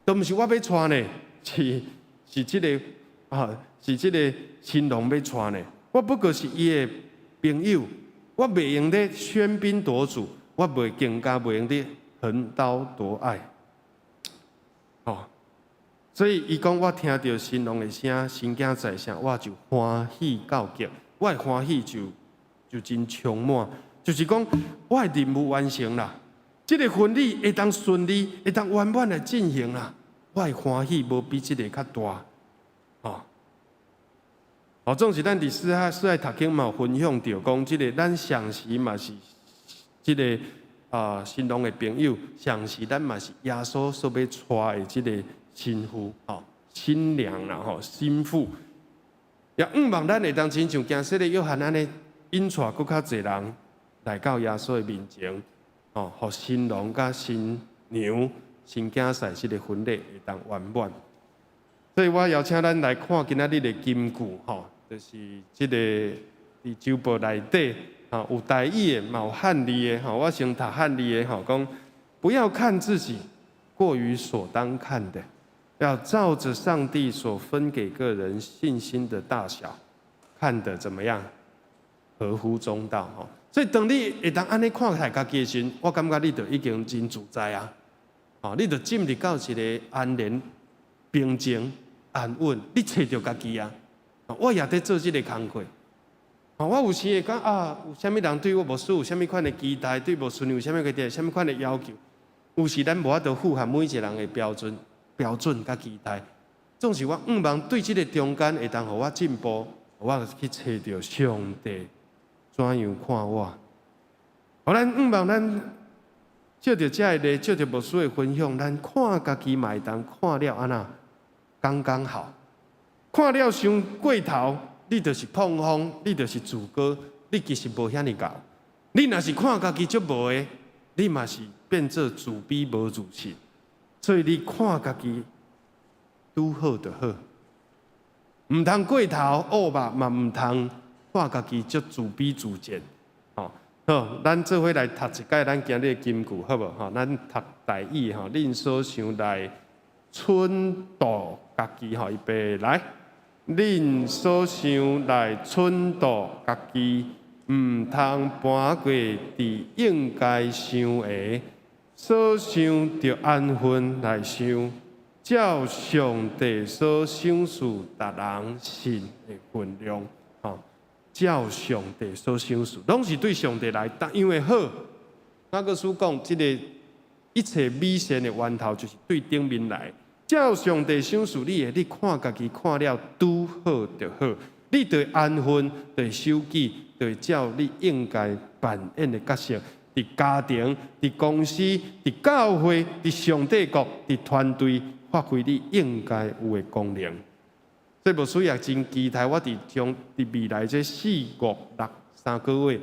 都毋是我欲娶呢，是這个啊，是這个新郎欲娶呢。我不過是伊的朋友，我袂用咧喧賓奪主，我袂更加袂用咧橫刀奪愛。哦，所以伊講我聽著新郎的聲，新囝婿聲，我就歡喜到極，我的歡喜就真充滿，就是講我的任務完成啦，這个婚禮會當順利，會當圓滿來進行啦，我的歡喜無比這个較大，哦。哦，總是咱佇四海讀經嘛有分享著講，這个咱常時嘛是這个新郎的朋友，常時咱嘛是耶穌所欲娶的這个新婦，吼，新娘啦，吼，新婦。也向望咱會當親像行洗禮約翰按呢，引帶閣較濟人來到耶穌的面前，吼，予新郎佮新娘、新囝婿這个婚禮會當圓滿。所以我邀請咱來看今仔日的金句，吼，就是這个佇周報內底，吼，有台語的，嘛有漢字的，吼，我先讀漢字的，吼，講不要看自己過於所當看的，要照着上帝所分給個人信心的大小，看得怎麼樣，合乎中道，吼。所以當你會當按呢看待家己的時陣，我感覺你就已經真自在啊！哦，你就進入到一个安然、平靜、安穩，你揣著家己啊！我也佇做這个工課。哦，我有時會講啊，有啥物人對我牧師有啥物款的期待，對牧師有啥物個的，啥物款的要求？有時咱無法度符合每一個人的標準佮期待。總是我向望對這个中間會當予我進步，我去揣著上帝怎樣看我。予咱向望咱借著這个例，借著牧師的分享，咱看家己嘛會當看了按怎剛剛好，看了傷過頭，你就是膨風，你就是自高，你其實無遐爾𠢕。你若是看家己足無的，你嘛是變做自卑無自信。所以你看家己拄好就好，毋通過頭烏肉，嘛毋通看家己足自卑自賤。吼，好，咱做伙來讀一擺咱今日的金句，好無？吼，咱讀台語吼，恁所想來忖度家己吼，預備來。恁所想來忖度家己，毋通跋過佇應該想的，所想著安分來想，照上帝所賞賜逐人信的分量，吼，照上帝所賞賜，攏是對上帝來，但因為好。雅各書講，這个一切美善的源頭就是對頂面來。照上帝賞賜你的，你看家己看了拄好就好，你就會安分，就會守己，就會照你應該扮演的角色，佇家庭、佇公司、佇教會、佇上帝國、佇團隊，發揮你應該有的功能。所以牧師也真期待我佇將佇未來這4、5、6三個月，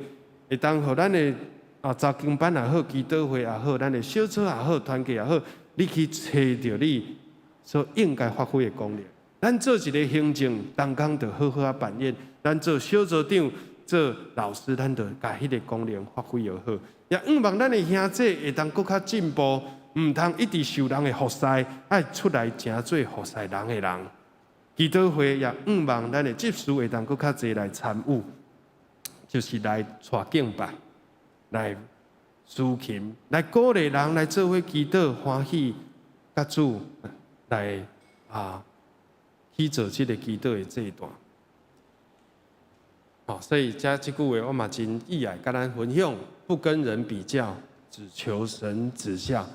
會當予咱的啊查經班也好，祈禱會也好，咱的小組也好，團契也好，你去揣著你所應該發揮的功能。咱做一个行政，同工就好好仔扮演；咱做小組長、做老師，咱就共彼个功能發揮予好。也向望咱的兄弟會當閣較進步，毋通一直受人的服侍，愛出來成做服侍人的人。祈禱會也向望咱的執事會當閣較濟來參與，就是來帶敬拜、來司琴、來鼓勵人來做伙祈禱、歡喜，佮主來啊去做這个祈禱的祭壇。好，所以這這句話我嘛真意愛佮咱分享，不跟人比較，只求神指教。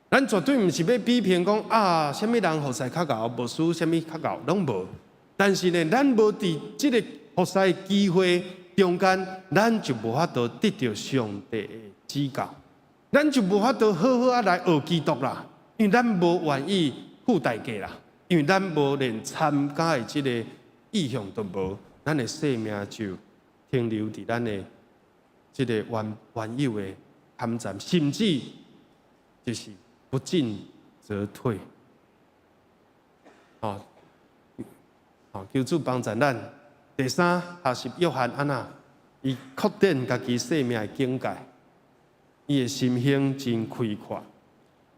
咱絕對毋是欲比拼講啊，啥物人服侍較𠢕，牧師啥物較𠢕，攏無。但是呢，咱無佇這个服侍的機會中間，咱就無法度得著上帝的指教，咱就無法度好好仔來學基督啦，因為咱無願意付代價啦，因為咱無連參加的這个意向都無，咱的生命就停留佇咱的這个原有的坎站，甚至就是不進則退。好，好，求主幫助咱。第三，學習約翰按怎，伊擴展家己生命的境界，伊的心胸真開闊。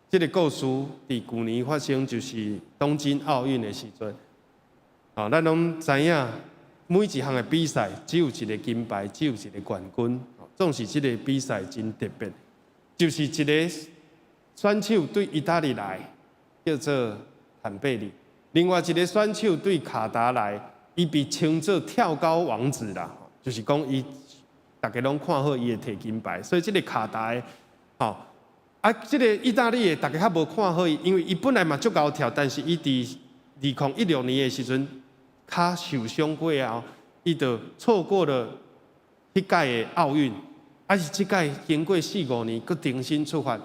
這个故事佇舊年發生，就是東京奧運的時陣。啊，咱攏知影，每一項的比賽只有一个金牌，只有一个冠軍。總是這个比賽真特別，就是一个選手對意大利來，叫做坦貝里；另外一个選手對卡達來，伊被稱做跳高王子啦，就是講伊逐家攏看好伊會提金牌，所以這个卡達的，吼啊，這个意大利的逐家較無看好伊，因為伊本來嘛足𠢕跳，但是伊佇2016年的時陣，跤受傷過後，伊就錯過了彼屆的奧運，啊是這屆經過四五年，閣重新出發，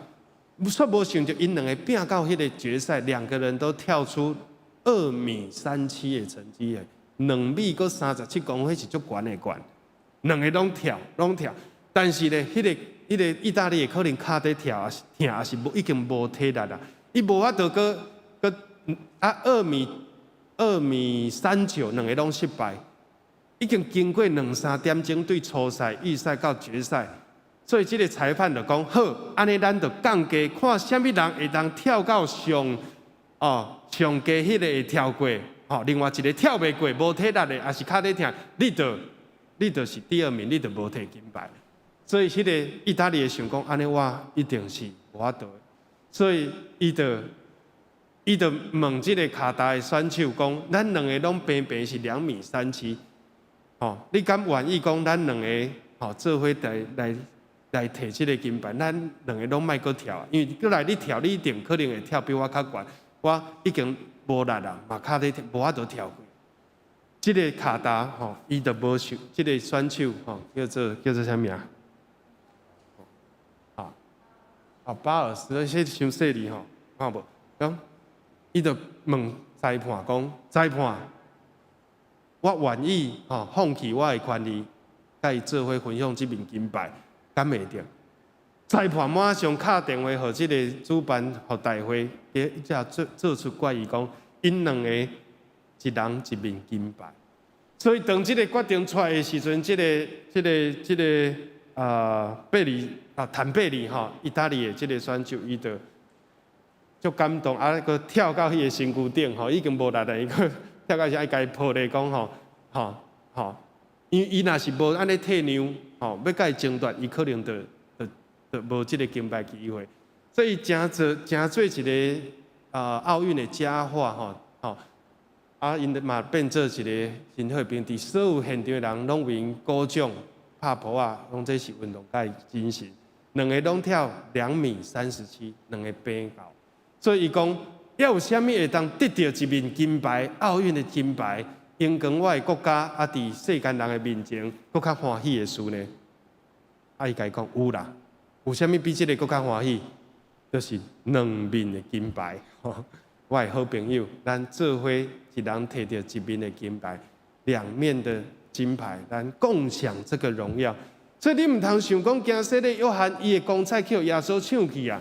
卻無想著𪜶兩个拼到彼个決賽，兩個人都跳出2米37的成績的，2米閣37公分是足懸的懸，兩个攏跳，攏跳，但是咧，彼个意大利的可能跤佇跳也是疼，也是無已經無體力啦，伊無法度閣閣啊2米39，兩个攏失敗。已經經過兩三點鐘對初賽、預賽到決賽，所以這个裁判就講好，按呢咱就降低，看啥物人會當跳到上哦上低彼个會跳過，吼，另外一个跳袂過，無體力的，抑是跤佇疼，你就你就是第二名，你就無提金牌。所以彼个意大利的想講，按呢我一定是無法度。所以伊就問這個跤踏的選手講：咱兩个攏平平是2米37，吼，你敢願意講咱兩个吼做伙來提這个金牌？咱兩个攏莫閣跳，因為閣來你跳，你一定可能會跳比我較懸。我已經無力啦，嘛跤咧無法度跳過。這个跤踏吼，伊就無想，這个選手吼叫做啥名？啊，巴爾斯，這傷細膩吼，看無？講，伊就問裁判講：裁判，我願意吼放棄我的權利，共伊做伙分享這面金牌，敢會著？裁判馬上敲電話予這个主辦予大會，才做出決議講，𪜶兩个一人一面金牌。所以當這个決定出來的時陣，這个貝里啊，坦貝里吼，意大利的這个選手，伊就足感動，啊，閣跳到彼个身軀頂吼，已經無力了，伊閣跳到遐，伊共伊抱咧講吼，吼吼，因為伊若是無按呢退讓，吼，欲共伊爭奪，伊可能就無這个金牌機會。所以誠做一个奧運的佳話吼，吼，啊，𪜶嘛變做一个真好兵，佇所有現場的人攏為𪜶鼓掌、拍噗仔，講這是運動界精神。兩个攏跳2米37，兩个平夠。所以伊講，猶有啥物會當得著一面金牌，奧運的金牌，榮光我的國家，啊，佇世間人的面前，閣較歡喜的事呢？啊，伊共伊講有啦，有啥物比這个閣較歡喜？就是兩面的金牌。我的好朋友，咱做伙一人提著一面的金牌，兩面的金牌，咱共享這个榮耀。所以你毋通想講，驚洗禮約翰伊的光彩去予耶穌搶去啊！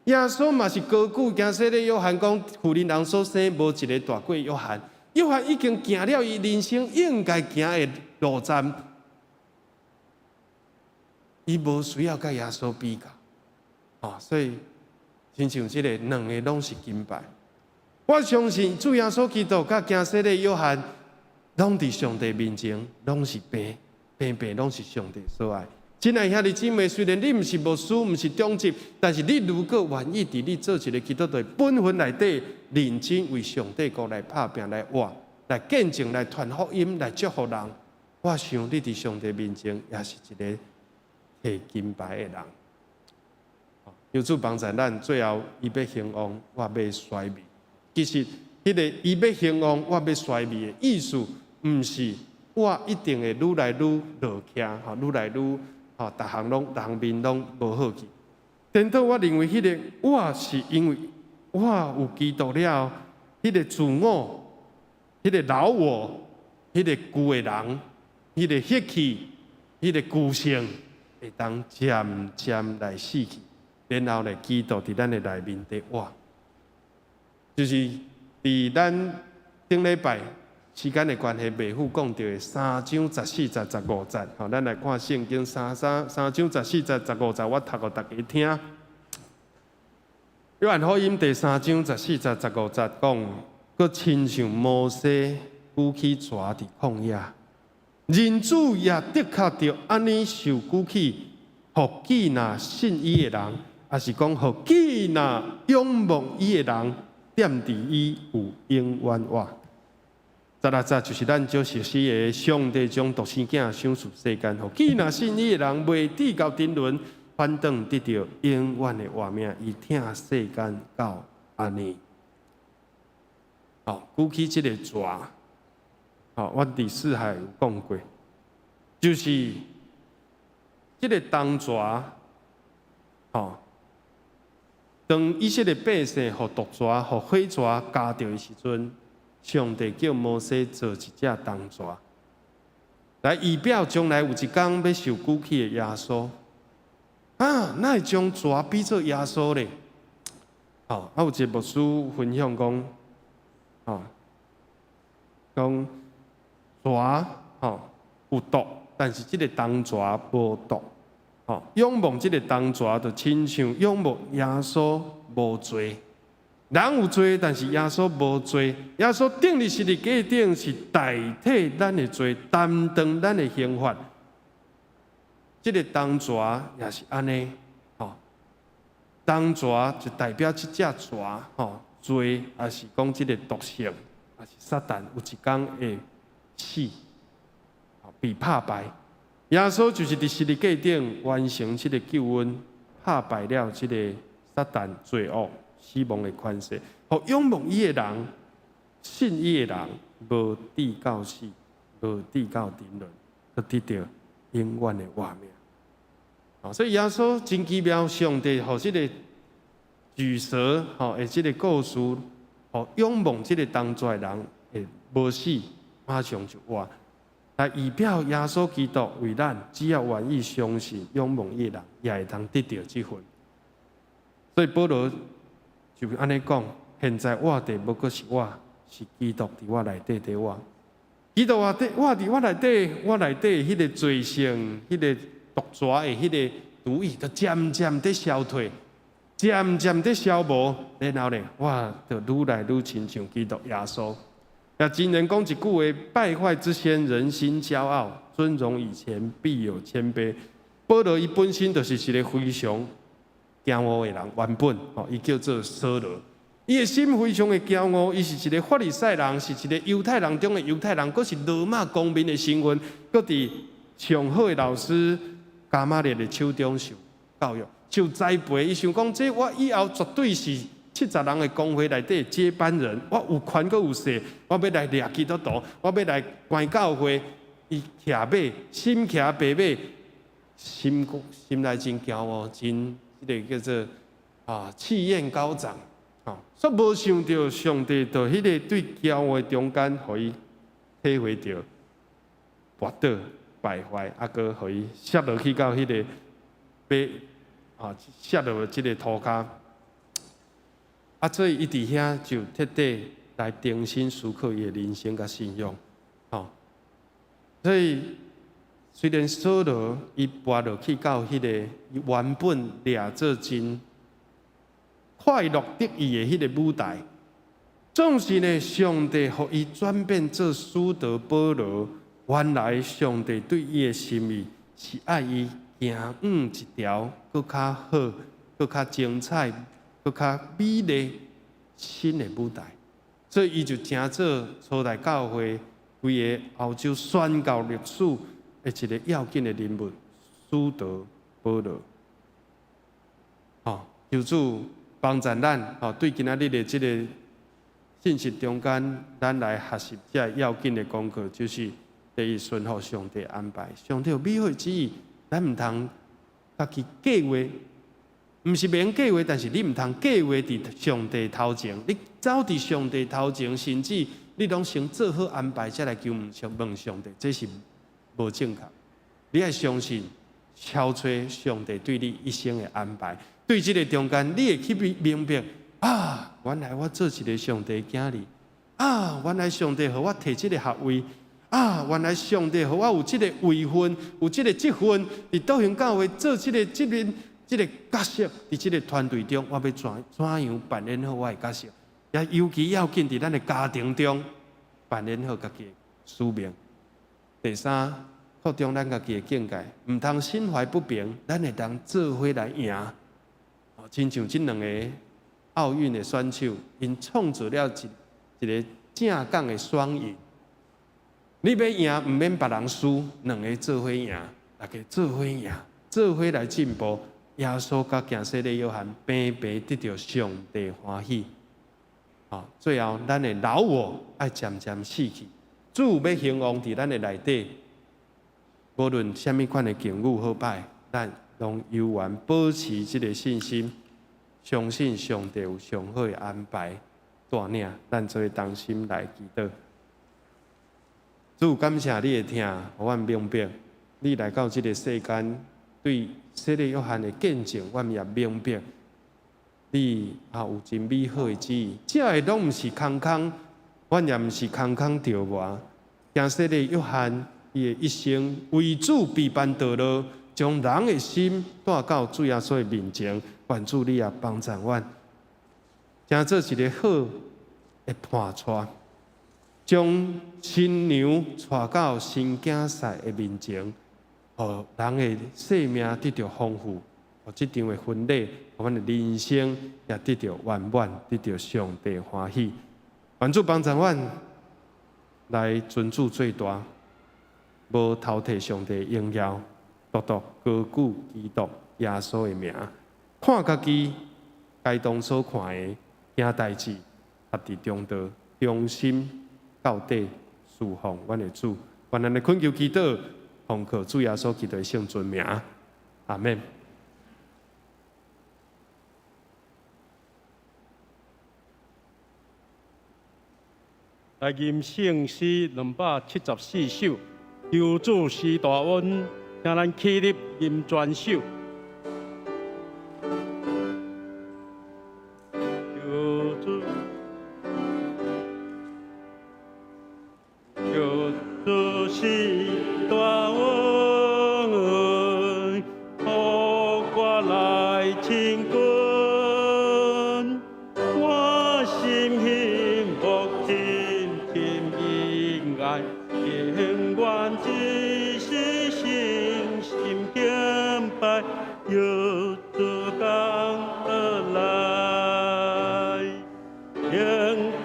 耶穌嘛是高舉驚洗禮約翰講，婦人人所生無一个大過約翰。約翰已經行了伊人生應該行的路站，伊無需要佮耶穌比較。哦，所以親像這个兩个攏是金牌。我相信主耶穌基督佮驚洗禮約翰，攏佇上帝面前，攏是平平平，攏是上帝所愛。親愛兄弟姊妹，雖然你毋是牧師，毋是長執，但是你如果願意佇你做一个基督徒本分內底，認真為上帝國來拍拚來活，來見證、來傳福音、來祝福人，我想你佇上帝面前也是一个提金牌的人。求主幫助咱，最後伊欲興旺，我欲衰微。其實，彼个伊欲興旺，我欲衰微的意思，毋是我一定會愈來愈落去，吼，愈來愈吼，逐項攏，逐項面攏無好去。顛倒我認為，彼个我是因為我有基督了，彼个自我，彼个老我，彼个舊的人，彼个血氣，彼个舊性，會當漸漸來死去，然後咧，基督佇咱的內面佇活。就是佇咱頂禮拜時間的關係，袂赴講著的三章十四節、十五節，吼，咱來看聖經三章十四節、十五節，我讀予大家聽。約翰福音第三章十四節、十五節講，閣親像摩西舉起蛇佇曠野，人子也的確著按呢受舉起，予既若信伊的人，抑是講予既若仰望伊的人，踮佇伊有永遠活。十六節就是咱足熟悉的，上帝將獨生囝賞賜世間，予既若信伊的人，袂致到沉淪，反倒得著永遠的活命。伊疼世間到按呢。好，舉起這个蛇，好，我佇四海有講過，就是這个銅蛇，吼，當以色列百姓予毒蛇、予火蛇咬著的時陣，上帝叫摩西做一隻銅蛇，來預表將來有一天欲受舉起的耶穌。啊，哪會將蛇比做耶穌咧？吼，啊，有一个牧師分享講，吼，講蛇吼有毒，但是這个銅蛇無毒。吼，仰望這个銅蛇，就親像仰望耶穌無罪。人有罪，但是耶穌無罪。耶穌釘佇十字架頂是代替咱的罪，擔當咱的刑罰。這个銅蛇也是按呢，吼，銅蛇就代表這隻蛇，吼，罪，抑是講這个毒性，抑是撒旦有一工會死，被拍敗。耶穌就是佇十字架頂完成這个救恩，拍敗了這个撒旦罪惡、死亡的權勢，予仰望伊的人、信伊的人，無至到死，無至到沉淪，閣得著永遠的活命。所以耶穌真奇妙，上帝予這个舉蛇吼的這个故事，予仰望這个銅蛇的人會無死，馬上就活。來預表耶穌基督為咱，只要願意相信、仰望伊的人，也會當得著這份。所以保羅就按呢講：現在活的無閣是我，是基督佇我內底佇活。基督活佇活佇我內底，我內底彼个罪性、彼个毒蛇的彼个毒液，就漸漸佇消退，漸漸佇消無。然後呢，我就愈來愈親像基督耶穌。也箴言講一句話：敗壞之先，人心驕傲；尊榮以前，必有謙卑。保羅伊本身就是一个非常驕傲的人，原本吼，伊叫做掃羅。伊的心非常的驕傲，伊是一个法利賽人，是一个猶太人中的猶太人，閣是羅馬公民的身份，閣佇上好的老師迦瑪列的手中受教育、受栽培。伊想講，這我以後絕對是七十人的公會內底接班人，我有權閣有勢，我欲來掠基督徒，我欲來關教會。伊騎馬，身騎白馬，心心內真驕傲，真這个叫做啊氣焰高漲。啊，煞無想著上帝佇彼个對驕傲的中間，予伊體會著跋倒敗壞，啊，閣予伊摔落去到彼个馬啊，摔落這个塗跤。啊，所以伊佇遐就徹底來重新思考伊的人生佮信仰，吼。所以雖然掃羅伊跋落去到彼个原本掠做真快樂得意的彼个舞台，總是呢，上帝予伊轉變做使徒保羅。原來上帝對伊的心意是愛伊行往一條閣較好、閣較精彩、閣較美麗新的舞台，所以伊就成做初代教會規个歐洲宣教歷史的一個要緊的人物，使徒保羅。吼，求主幫助咱，吼，對今仔日的這个信息中間，咱來學習這要緊的功課，就是第一，順服上帝安排，上帝有美好的旨意，咱毋通家己計劃。毋是袂用計劃，但是你毋通計劃佇上帝頭前，你走佇上帝頭前，甚至你攏先做好安排，才來求問上問上帝，這是無正確。你愛相信，超出上帝對你一生的安排。對這个中間，你會去明白啊，原來我做一个上帝囝兒啊，原來上帝予我提這个學位啊，原來上帝予我有這个位份，有這个職分，佇道興教會做這个職任。這个角色佇這个團隊中，我欲怎怎樣扮演好我的角色？也尤其要緊佇咱的家庭中扮演好家己的使命。第三，擴張咱家己的境界，毋通心懷不平，咱會當做伙來贏。哦，親像這兩个奧運的選手，𪜶創造了一一个正港的雙贏。你欲贏，毋免別人輸，兩个做伙贏，大家做伙贏，做伙來進步。耶穌佮行洗禮約翰平平得著上帝歡喜。吼，最後咱的老我愛漸漸死去，主欲興旺佇咱的內底，無論啥物款的境遇好歹，咱攏猶原保持這个信心，相信上帝有上好的安排帶領，咱做伙同心來祈禱。主，感謝你的疼，予阮明白，你來到這个世間，對洗禮約翰的見證，阮也明白，你也有真美好的旨意。這个攏毋是空空，阮也毋是空空著無。行洗禮約翰，伊的一生為主備辦道路，將人的心帶到主耶穌的面前。願主你也幫助阮，成做一个好的伴帶，將新娘帶到新囝婿的面前。予人的生命得著豐富，予這場的婚禮，予阮的人生也得著圓滿，得著上帝歡喜。願主幫助阮來尊主做大，無偷提上帝榮耀，獨獨高舉基督耶穌的名。看家己，該當所看的行代誌，合佇中道，忠心到底，侍奉阮的主。願咱的懇求祈禱，奉靠主耶穌基督的聖尊名，阿們。來吟聖詩274首，求主施大恩，請咱起立吟全首。求主，求主施大恩，予我來親近，我心幸福深深恩愛，永遠一世誠心敬拜，求主降落來，恩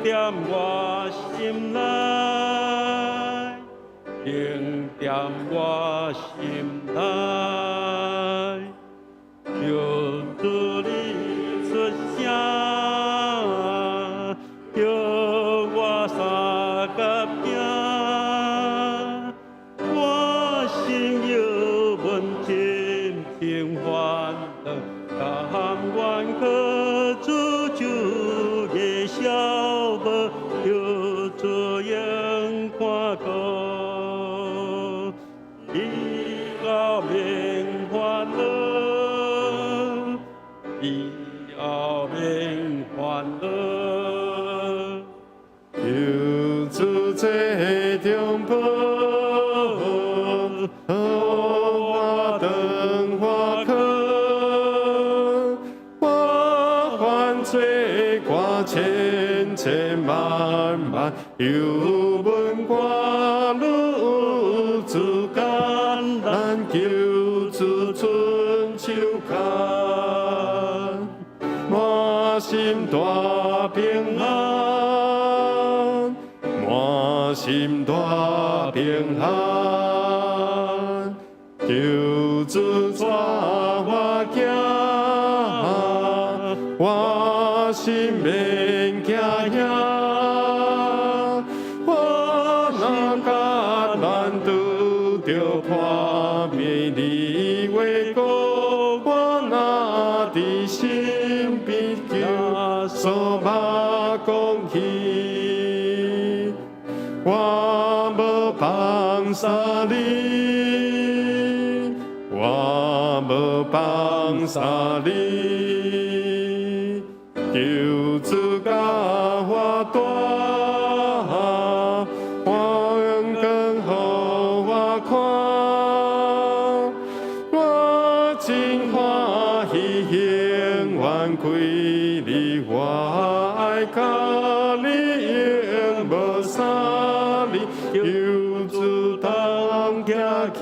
典我心內，恩典我心內，求主你出聲，叫我相佮行，我心有阮深深歡樂，甘願去主晝夜消無，求主永看顧，以後免煩惱，以後免煩惱。求主這中保，予我轉我去，我犯罪過千千萬萬，猶問我愈有主艱難，求主伸手牽，滿心大平安，滿心大平安，求主帶我行，我心免驚嚇。我若艱難拄著破滅你話顧，我若佇身邊求穌嘛講起，我無放捨你，我無放捨你，求主佮我帶，光光予我看，我真歡喜永遠歸你，我愛佮你永無相離，求主同行去，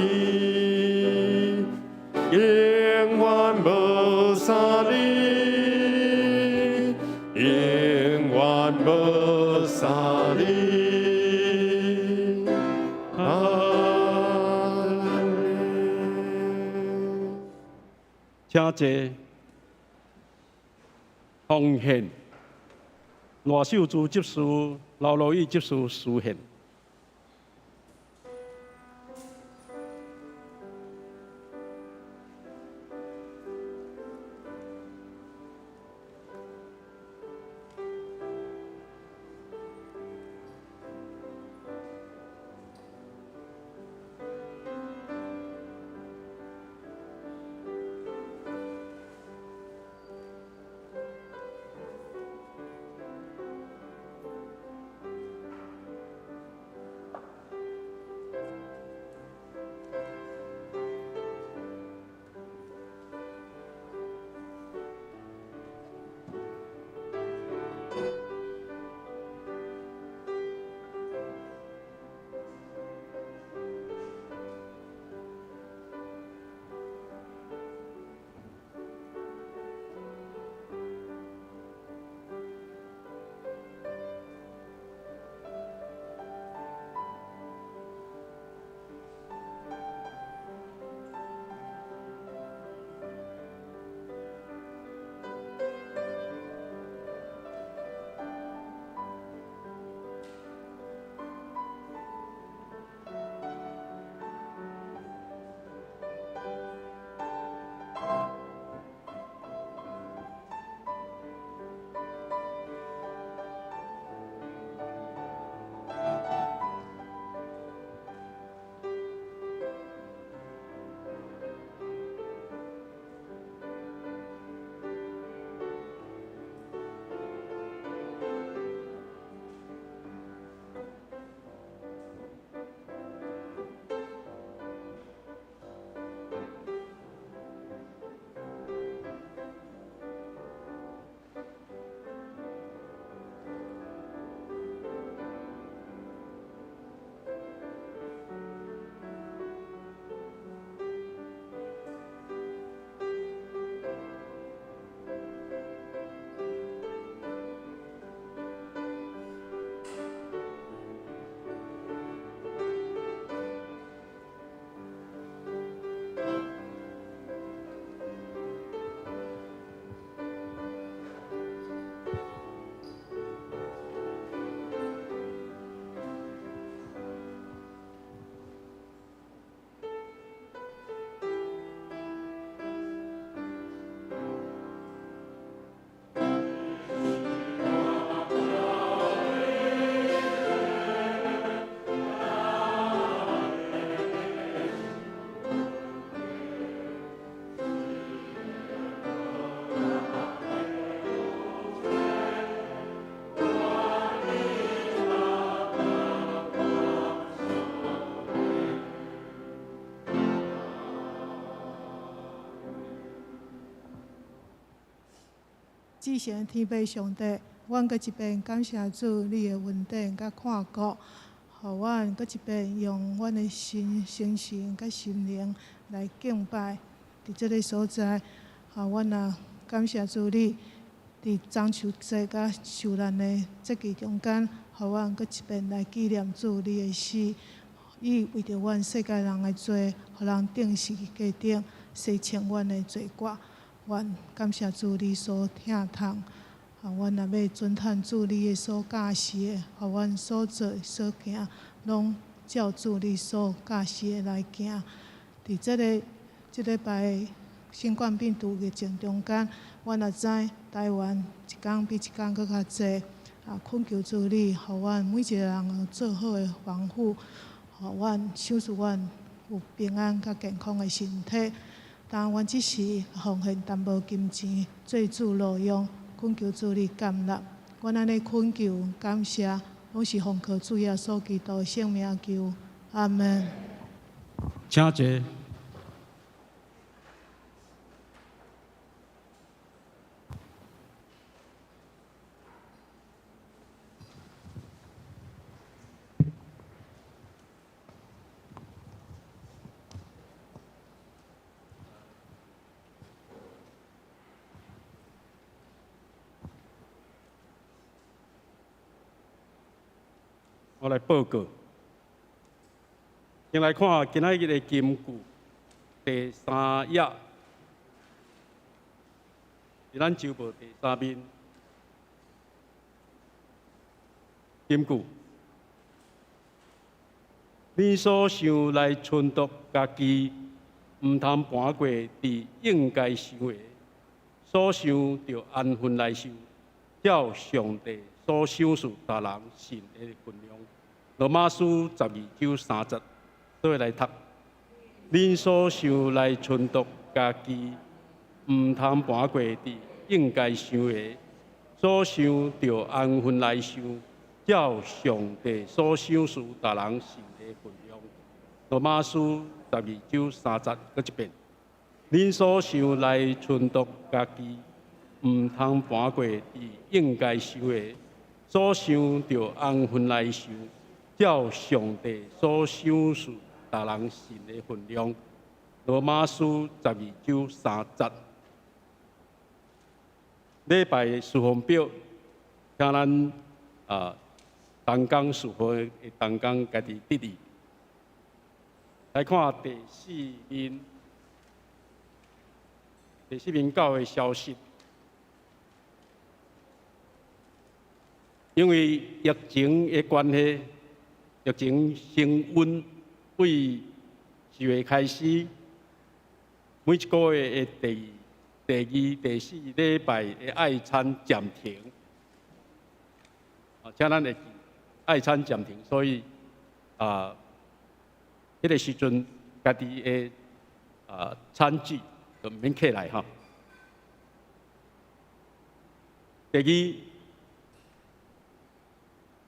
永遠無相離，永遠無相離。阿們。請坐。奉獻，賴秀珠執事、劉羅宇執事司獻。神天父上帝，阮閣一遍感謝主你的恩典佮看顧，予阮閣一遍用阮的心、精神佮心靈來敬拜佇這个所在。予阮也感謝主你佇中秋節佮受難的節期中間，予阮閣一遍來紀念主你的死，伊為著阮世界人的罪，予人釘十字架頂洗清阮的罪過。阮感謝主你所疼痛，啊，阮也欲遵行主你的所教示的，予阮所做所行，攏照主你所教示的來行。佇這个這禮拜新冠病毒疫情中間，阮也知台灣一工比一工閣較濟，啊，懇求主你，予阮每一个人有做好的防護，予阮賞賜阮有平安佮健康的身體。當阮這時奉獻淡薄金錢做主路用，懇求主你接納。阮按呢懇求感謝，攏是奉靠主耶穌基督聖名求，阿門。請坐。我來報告。先來看今仔日的金句第三頁，佇咱週報第三面。金句：恁所想來忖度家己，毋通瞞過佇應該受的；所想著安分來受，照上帝所賞賜逐人信的分量。羅馬書12章3節，做伙來讀。恁所想來忖度家己，毋通瞞過佇應該受的；所想著安分來受，照上帝所賞賜逐人信的分量。羅馬書12章3節，閣一遍。恁所想來忖度家己，毋通瞞過佇應該受的；所想著安分來受，照上帝所賞賜逐人信的分量。羅馬書12章3節。禮拜事奉表，請咱同工事奉的同工家己得意。來看第四面，第四面教會消息。因為疫情的關係，疫情升溫，對4月開始，每一個月的第二、第四禮拜的愛餐暫停。啊，請咱會記愛餐暫停，所以啊，彼个時陣家己的餐具就毋免客來吼。第二，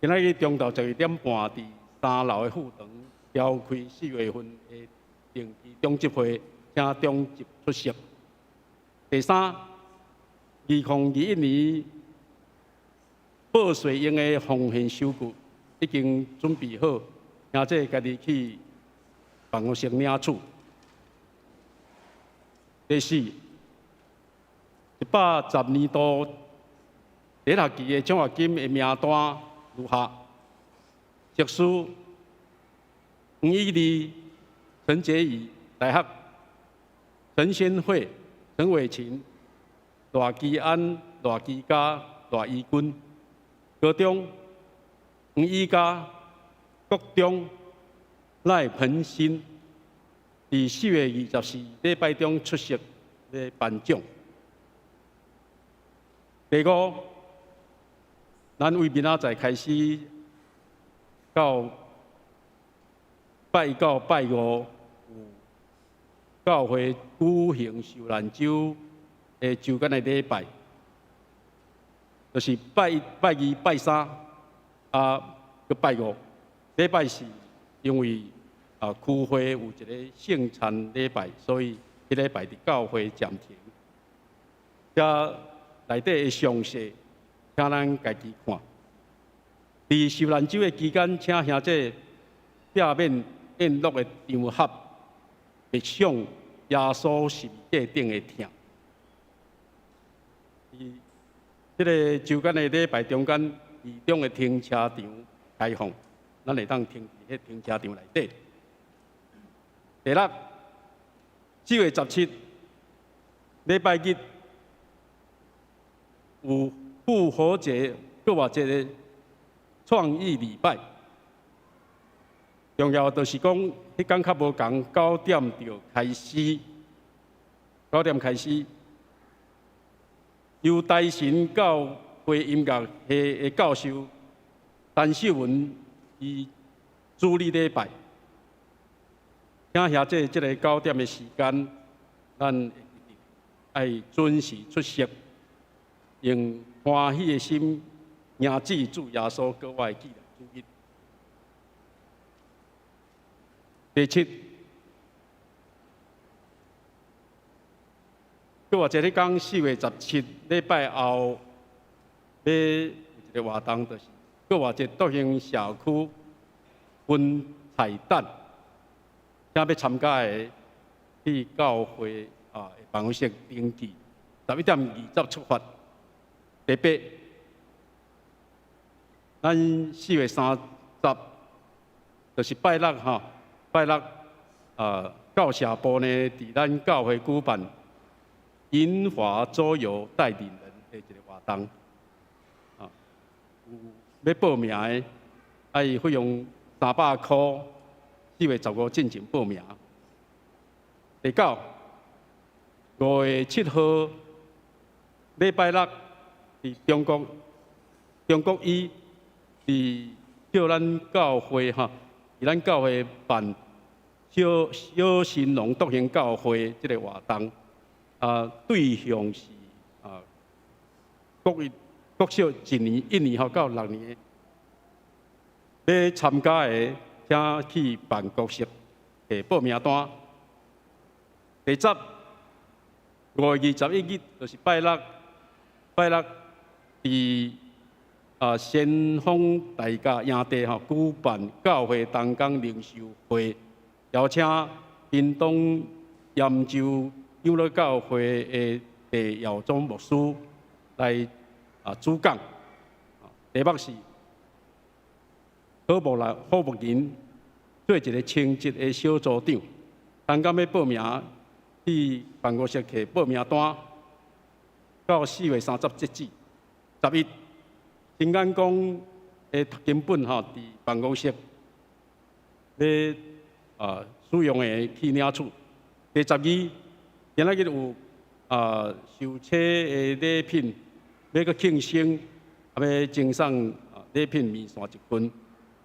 今仔日中晝12點半，佇三樓的副堂召開4月份的定期長執會，請長執出席。第三，2021年報稅用的奉獻收據已經準備好，請這家己去辦公室領取。第四，110年度第一學期的獎學金的名單如下：碩士黃以利、陳潔儀，大學陳先慧、陳偉琴、賴基安、賴基嘉、賴怡君；高中黃以嘉、國中賴鵬新，佇4月24禮拜中出席咧頒獎。第五，咱為明仔載開始到拜一到拜五有教會舉行受難週的週間的禮拜，就是拜一、拜二、拜三，啊，閣拜五。禮拜四因為區會有一个聖餐禮拜，所以彼禮拜佇教會暫停。遮內底的詳細，請咱家己看。佇受難週的期間，請兄弟避免宴樂的場合，默想耶穌十字架頂的疼。佇這个週間的禮拜中間，二中的停車場開放，咱會當停佇彼停車場內底。第六，4月17，禮拜日有復活節，閣有一個創意禮拜。重要就是講，彼工較無仝，九點就開始，九點開始，由大神教會音樂系的教授陳秀文伊主禮禮拜。請兄弟這个九點的時間，咱愛準時出席，用歡喜的心迎接主耶穌閣來的紀念主日。第七，閣有一个講4月17禮拜後，欲有一个活動，就是閣有一個獨行社區分菜單，請欲參加的去教會啊辦公室登記，11點20出發。第八，咱4月30，就是拜六吼，拜六啊，教社部呢，佇咱教會舉辦銀華桌遊帶領人的一个活動，啊，有欲報名的，愛費用300箍，4月15進前報名。第九，5月7號，禮拜六，佇中國中國醫佇叫咱教會吼，佇咱教會辦小小新農獨行教會這个活動，啊，對象是啊國一國小一年一年吼到六年的，欲參加的，請去辦公室提報名單。第十，5月21日就是拜六，拜六佇啊先鋒大甲營地吼舉辦教會同工靈修會，邀請屏東鹽洲長老教會的鄭耀宗牧師來啊主講。題目是好牧人好牧人做一个稱職的小組長。同工欲報名，去辦公室提報名單，到4月30截止。11，新眼光的讀經本吼，佇辦公室咧啊使用的去領取。第十二，今仔日有啊受車的禮品，欲閣慶生，啊欲贈送禮品麵線一份，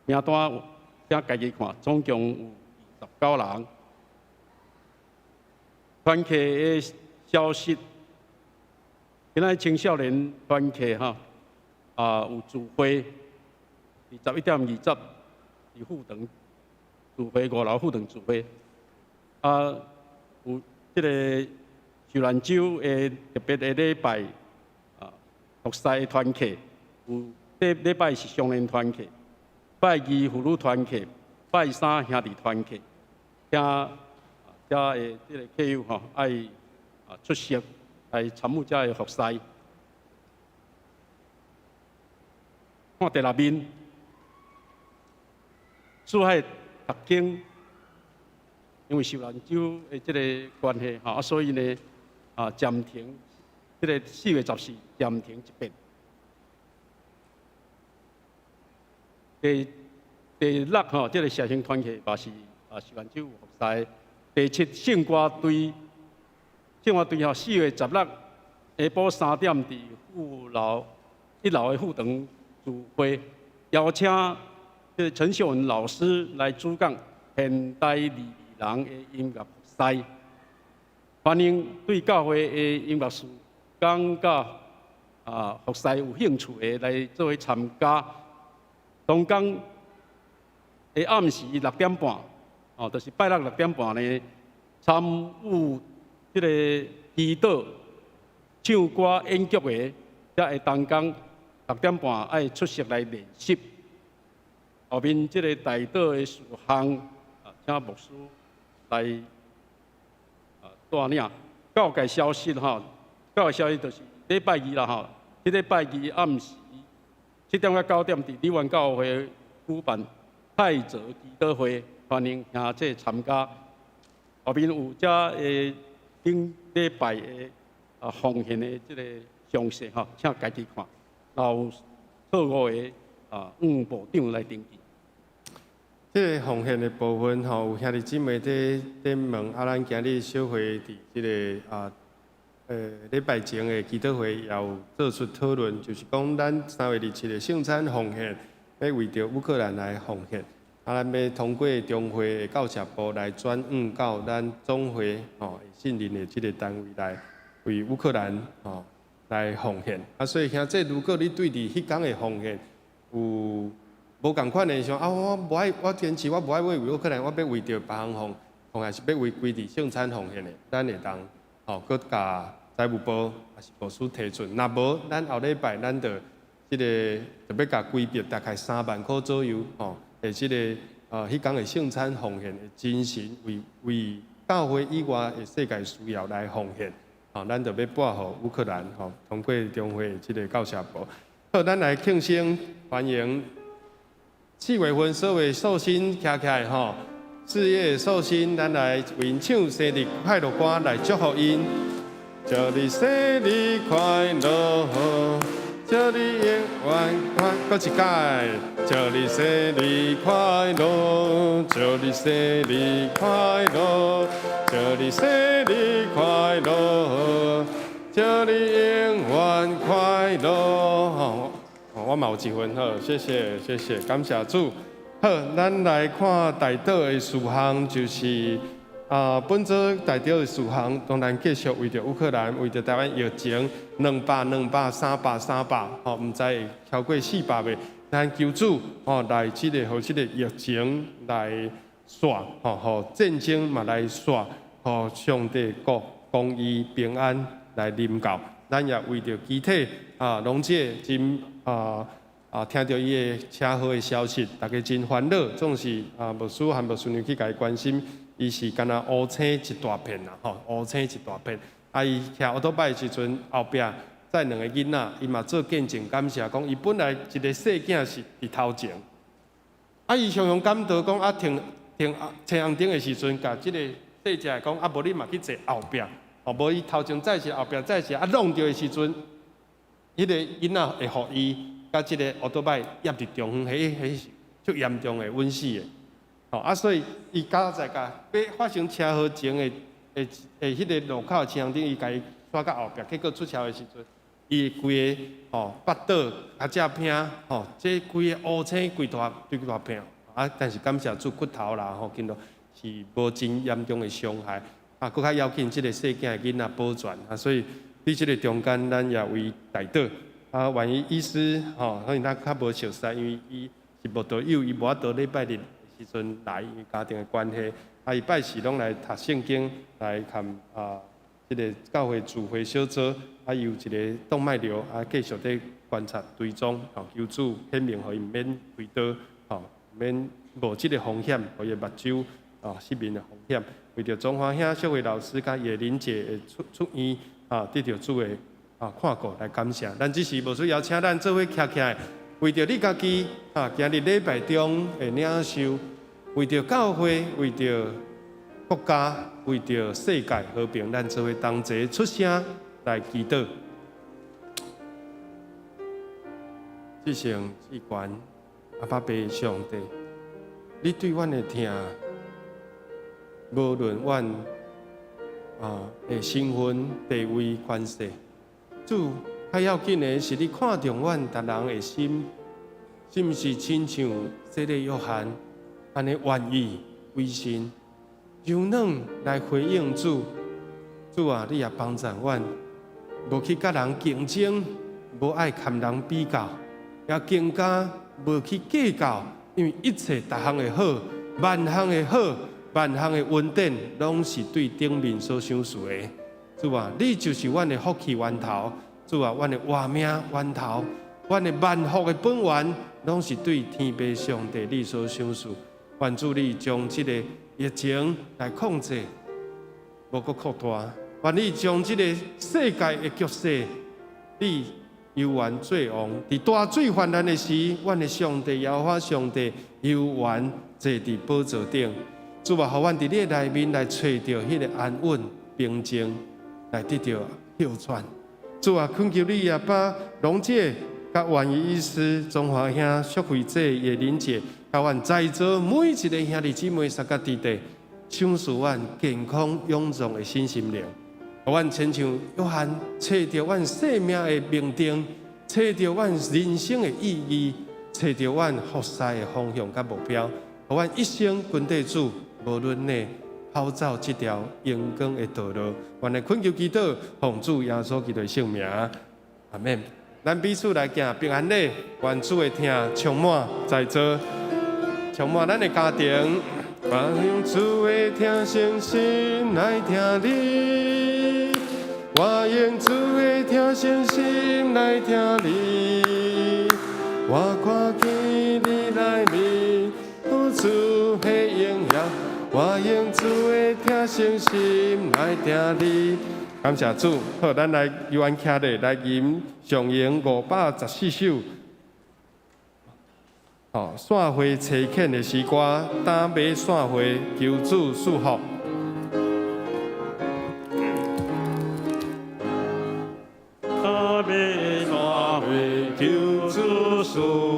名單請家己看，總共有29人。團契的消息，今仔日青少年團契吼啊有聚會，佇11點20佇副堂聚會，五樓副堂聚會。啊，有這个受難週的特別的禮拜啊，服侍團契，有禮禮拜是少年團契，拜二婦女團契，拜三兄弟團契，請遮的這个客友吼愛啊出席來參與遮的服侍。看第六面，四海讀經，因為受難週的這个關係吼，啊，所以呢啊暫停，這个4月14暫停一遍。第第六吼，這个社青團契嘛是啊受難週有服侍。第七，聖歌隊，聖歌隊吼，4月16下晡3點佇副樓一樓的副堂聚會，邀請這个陳秀文老師來主講現代利未人的音樂服侍。歡迎對教會的音樂事工佮啊服侍有興趣的來做伙參加。同工的暗時6點半，哦，就是拜六6點半呢，參與這个祈禱、唱歌演劇的，才會同工6點半愛出席來練習。後面這個代禱的事項，啊，請牧師來帶領。教界消息吼，教界消息就是禮拜二啦吼，這禮拜二暗時7點到9點，佇梨園教會舉辦泰澤祈禱會，歡迎兄弟參加。後面有遮的頂禮拜的奉獻的這個詳細吼，請家己看。然後錯誤的黃部長來登記。這個奉獻的部分吼，有兄弟姊妹佇問，啊，咱今日小會佇這個禮拜前的祈禱會也有做出討論，就是講咱3月27的聖餐奉獻，欲為著烏克蘭來奉獻，啊，咱欲通過中會的教協部來轉向到咱總會吼信任的這個單位來為烏克蘭吼來奉獻。啊，所以兄弟，如果你對佇彼工的奉獻有無仝款的想啊，我無愛，我堅持我無愛為烏克蘭，我欲為著別項奉，還是欲為規佇聖餐奉獻的，咱會當吼，閣共財務部抑是牧師提出。若無，咱後禮拜咱就這個就欲共規筆大概3萬箍左右吼，的這個彼工的聖餐奉獻的精神，為為教會以外的世界需要來奉獻，吼，咱就欲撥予烏克蘭吼，通過中會的這個教協部。好，咱來慶生歡迎。4月份所有壽星徛起來吼，4月壽星，咱來為𪜶唱生日快樂歌來祝福𪜶。祝你生日快樂，祝你永遠快，閣一擺。祝你生日快樂，祝你生日快樂，祝你生日快樂，祝你永遠快樂。我嘛有一份好，謝謝謝謝，感謝主。好，咱來看代禱的事項，就是本周代禱的事項，當然繼續為著烏克蘭、為著台灣疫情，200、200、300、300，吼，毋知會超過400未？咱求主吼來這個予這個疫情來煞，吼，予戰爭嘛來煞，予上帝國公義平安來臨到。咱也為著肢體啊，龍姐真聽著伊的車禍的消息，大家真煩惱，總是牧師和牧師娘去共伊關心，伊是敢若烏青一大片啦，吼，烏青一大片。啊，伊騎歐多拜的時陣，後壁載兩個囡仔，伊嘛做見證感謝，講伊本來一個細囝是佇頭前，啊，伊常常感到講啊，停停青紅燈的時陣，共這個細隻的講，啊，無你嘛去坐後壁。哦，無伊頭前載一個，後壁載一個，啊，挵著的時陣，彼個囡仔會予伊佮這個歐多拜壓佇中間，彼是足嚴重的穩死的。吼啊，所以伊較在共欲發生車禍前的的的彼個路口青紅燈，伊共伊帶到後壁，結果出車禍的時陣，伊規个吼腹倒、跤脊骿吼，這規个烏青規大規大片。啊，但是感謝主骨頭啦吼，見到是無真嚴重的傷害。啊，閣較要緊，這個細囝的囡仔保全啊，所以佇這個中間，咱也為代禱。啊，萬一醫師吼，可能咱較無熟似，因為伊是慕道友，伊無法度禮拜日的時陣來，因為家庭的關係。啊，伊拜四攏來讀聖經，來看這個教會聚會小組。啊，伊有一個動脈瘤，啊，繼續佇觀察追蹤，吼，求主顯明，予伊毋免開刀，吼，毋免冒這個風險，予伊目睭失明的風險。為著中華兄小慧老師佮葉玲姐的出出院，得著主的看顧來感謝。咱這時無需邀請咱做伙徛起來，為著你家己今日禮拜中的領受，為著教會，為著國家，為著世界和平，咱做伙同齊出聲來祈禱。至聖至懸阿爸父上帝，你對阮的疼，無論阮的身份、地位、權勢，主較要緊的是你看重阮逐人的心，是毋是親像洗禮約翰按呢願意委身，柔軟來回應主？主啊，你也幫助阮，無去佮人競爭，無愛佮人比較，也更加無去計較，因為一切逐項的好，萬項的好，萬項的恩典，攏是對頂面所賞賜的。主啊，你就是阮的福氣源頭，主啊，阮的活命源頭，阮的萬福的本源，攏是對天父上帝你所賞賜。願主你將這個疫情來控制，無閣擴大。願你將這個世界的局勢，你猶原做王。佇大水泛濫的時，阮的上帝耶和華上帝猶原坐佇寶座頂。主啊，予阮佇你的內面來揣著彼个安穩平靜，來得著歇喘。主啊，懇求你阿爸龍姐、佮萬一醫師、中華兄、淑慧姐、葉玲姐，佮阮在座每一个兄弟姊妹、三甲弟弟，賞賜阮健康勇壯的身心靈，予阮親像約翰揣著阮生命的命定，揣著阮人生的意義，揣著阮服侍的方向佮目標，予阮一生跟綴主，無論呢跑走這條榮光的道路。願來懇求祈禱，奉主耶穌基督的聖名，阿門。咱彼此來行平安禮，願主的疼充滿在座，充滿咱的家庭。我用主的疼誠心來聽你，我用主的疼誠心來聽你，我看見你內面有主的榮耀，我用主的疼誠心來聽你。感謝主，好，咱來猶原徛咧來吟上詠514首。哦，散會差遣的詩歌，打馬散會，求主賜福。打馬散會，求主賜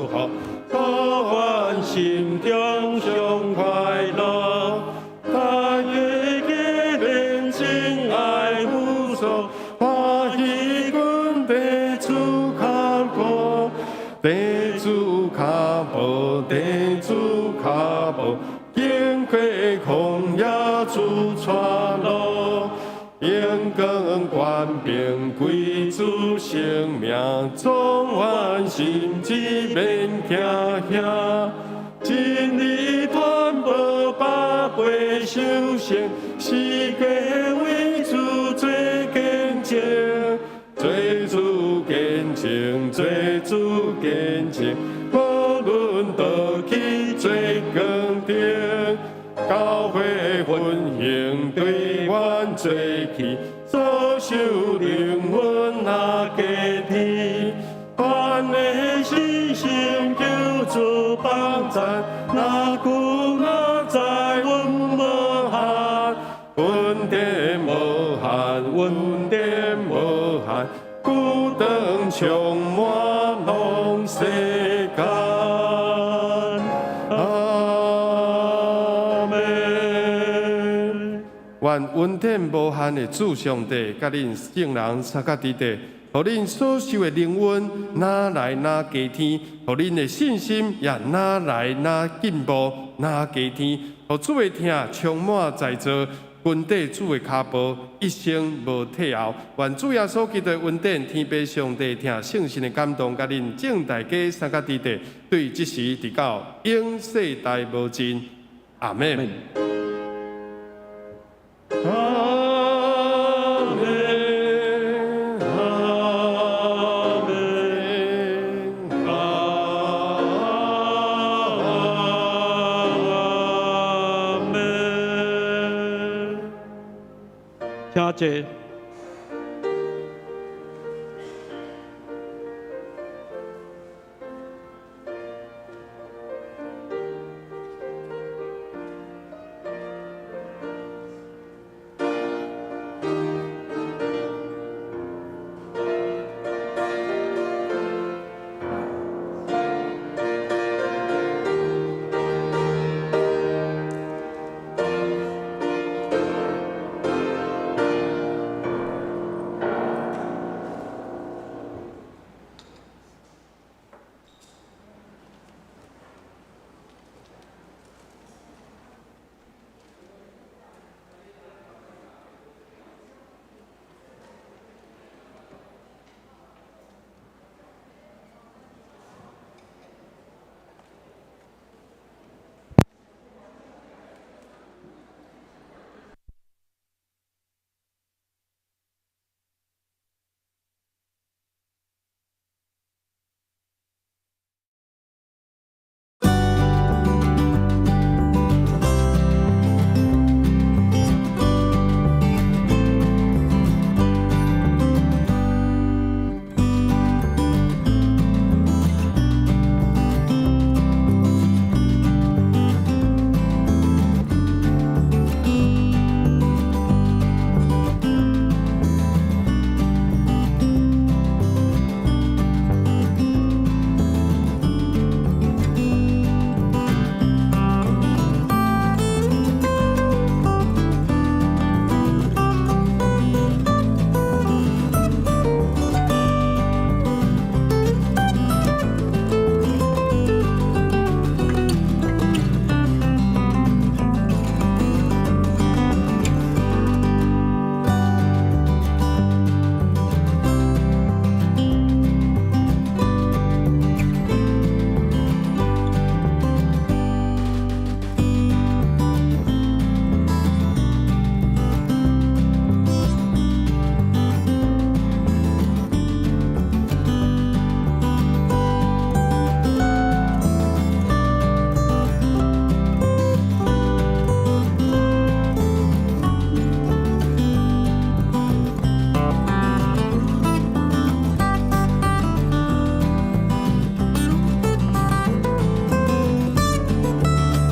福，予阮心中上快樂。大家皆連親愛無數，歡喜阮地主腳步，地主腳步，地主腳步，經過曠野主帶路，榮光權柄歸主聖名，眾萬心志免驚嚇。真理傳播百倍修成，世界為主做見證，做主見證，做主見證，無論倒去做光燈，教會奮興對阮做起，所受靈魂若加添。凡的信心求主幫贊，若久若在阮無限，恩典無限，恩典無限，孤燈充滿攏世間。阿門。願恩典無限的主上帝，佮恁眾人三甲弟弟，予恁所受的靈恩，愈來愈加添；予恁的信心也愈來愈進步，愈加添。予主的疼充滿在座，跟綴主的跤步，一生無退後。願主耶穌基督的恩典、天父上帝疼、聖神的感動，佮恁眾大家三甲弟弟，對這時直到永世代無盡。阿門。阿門，阿門，阿門。請坐。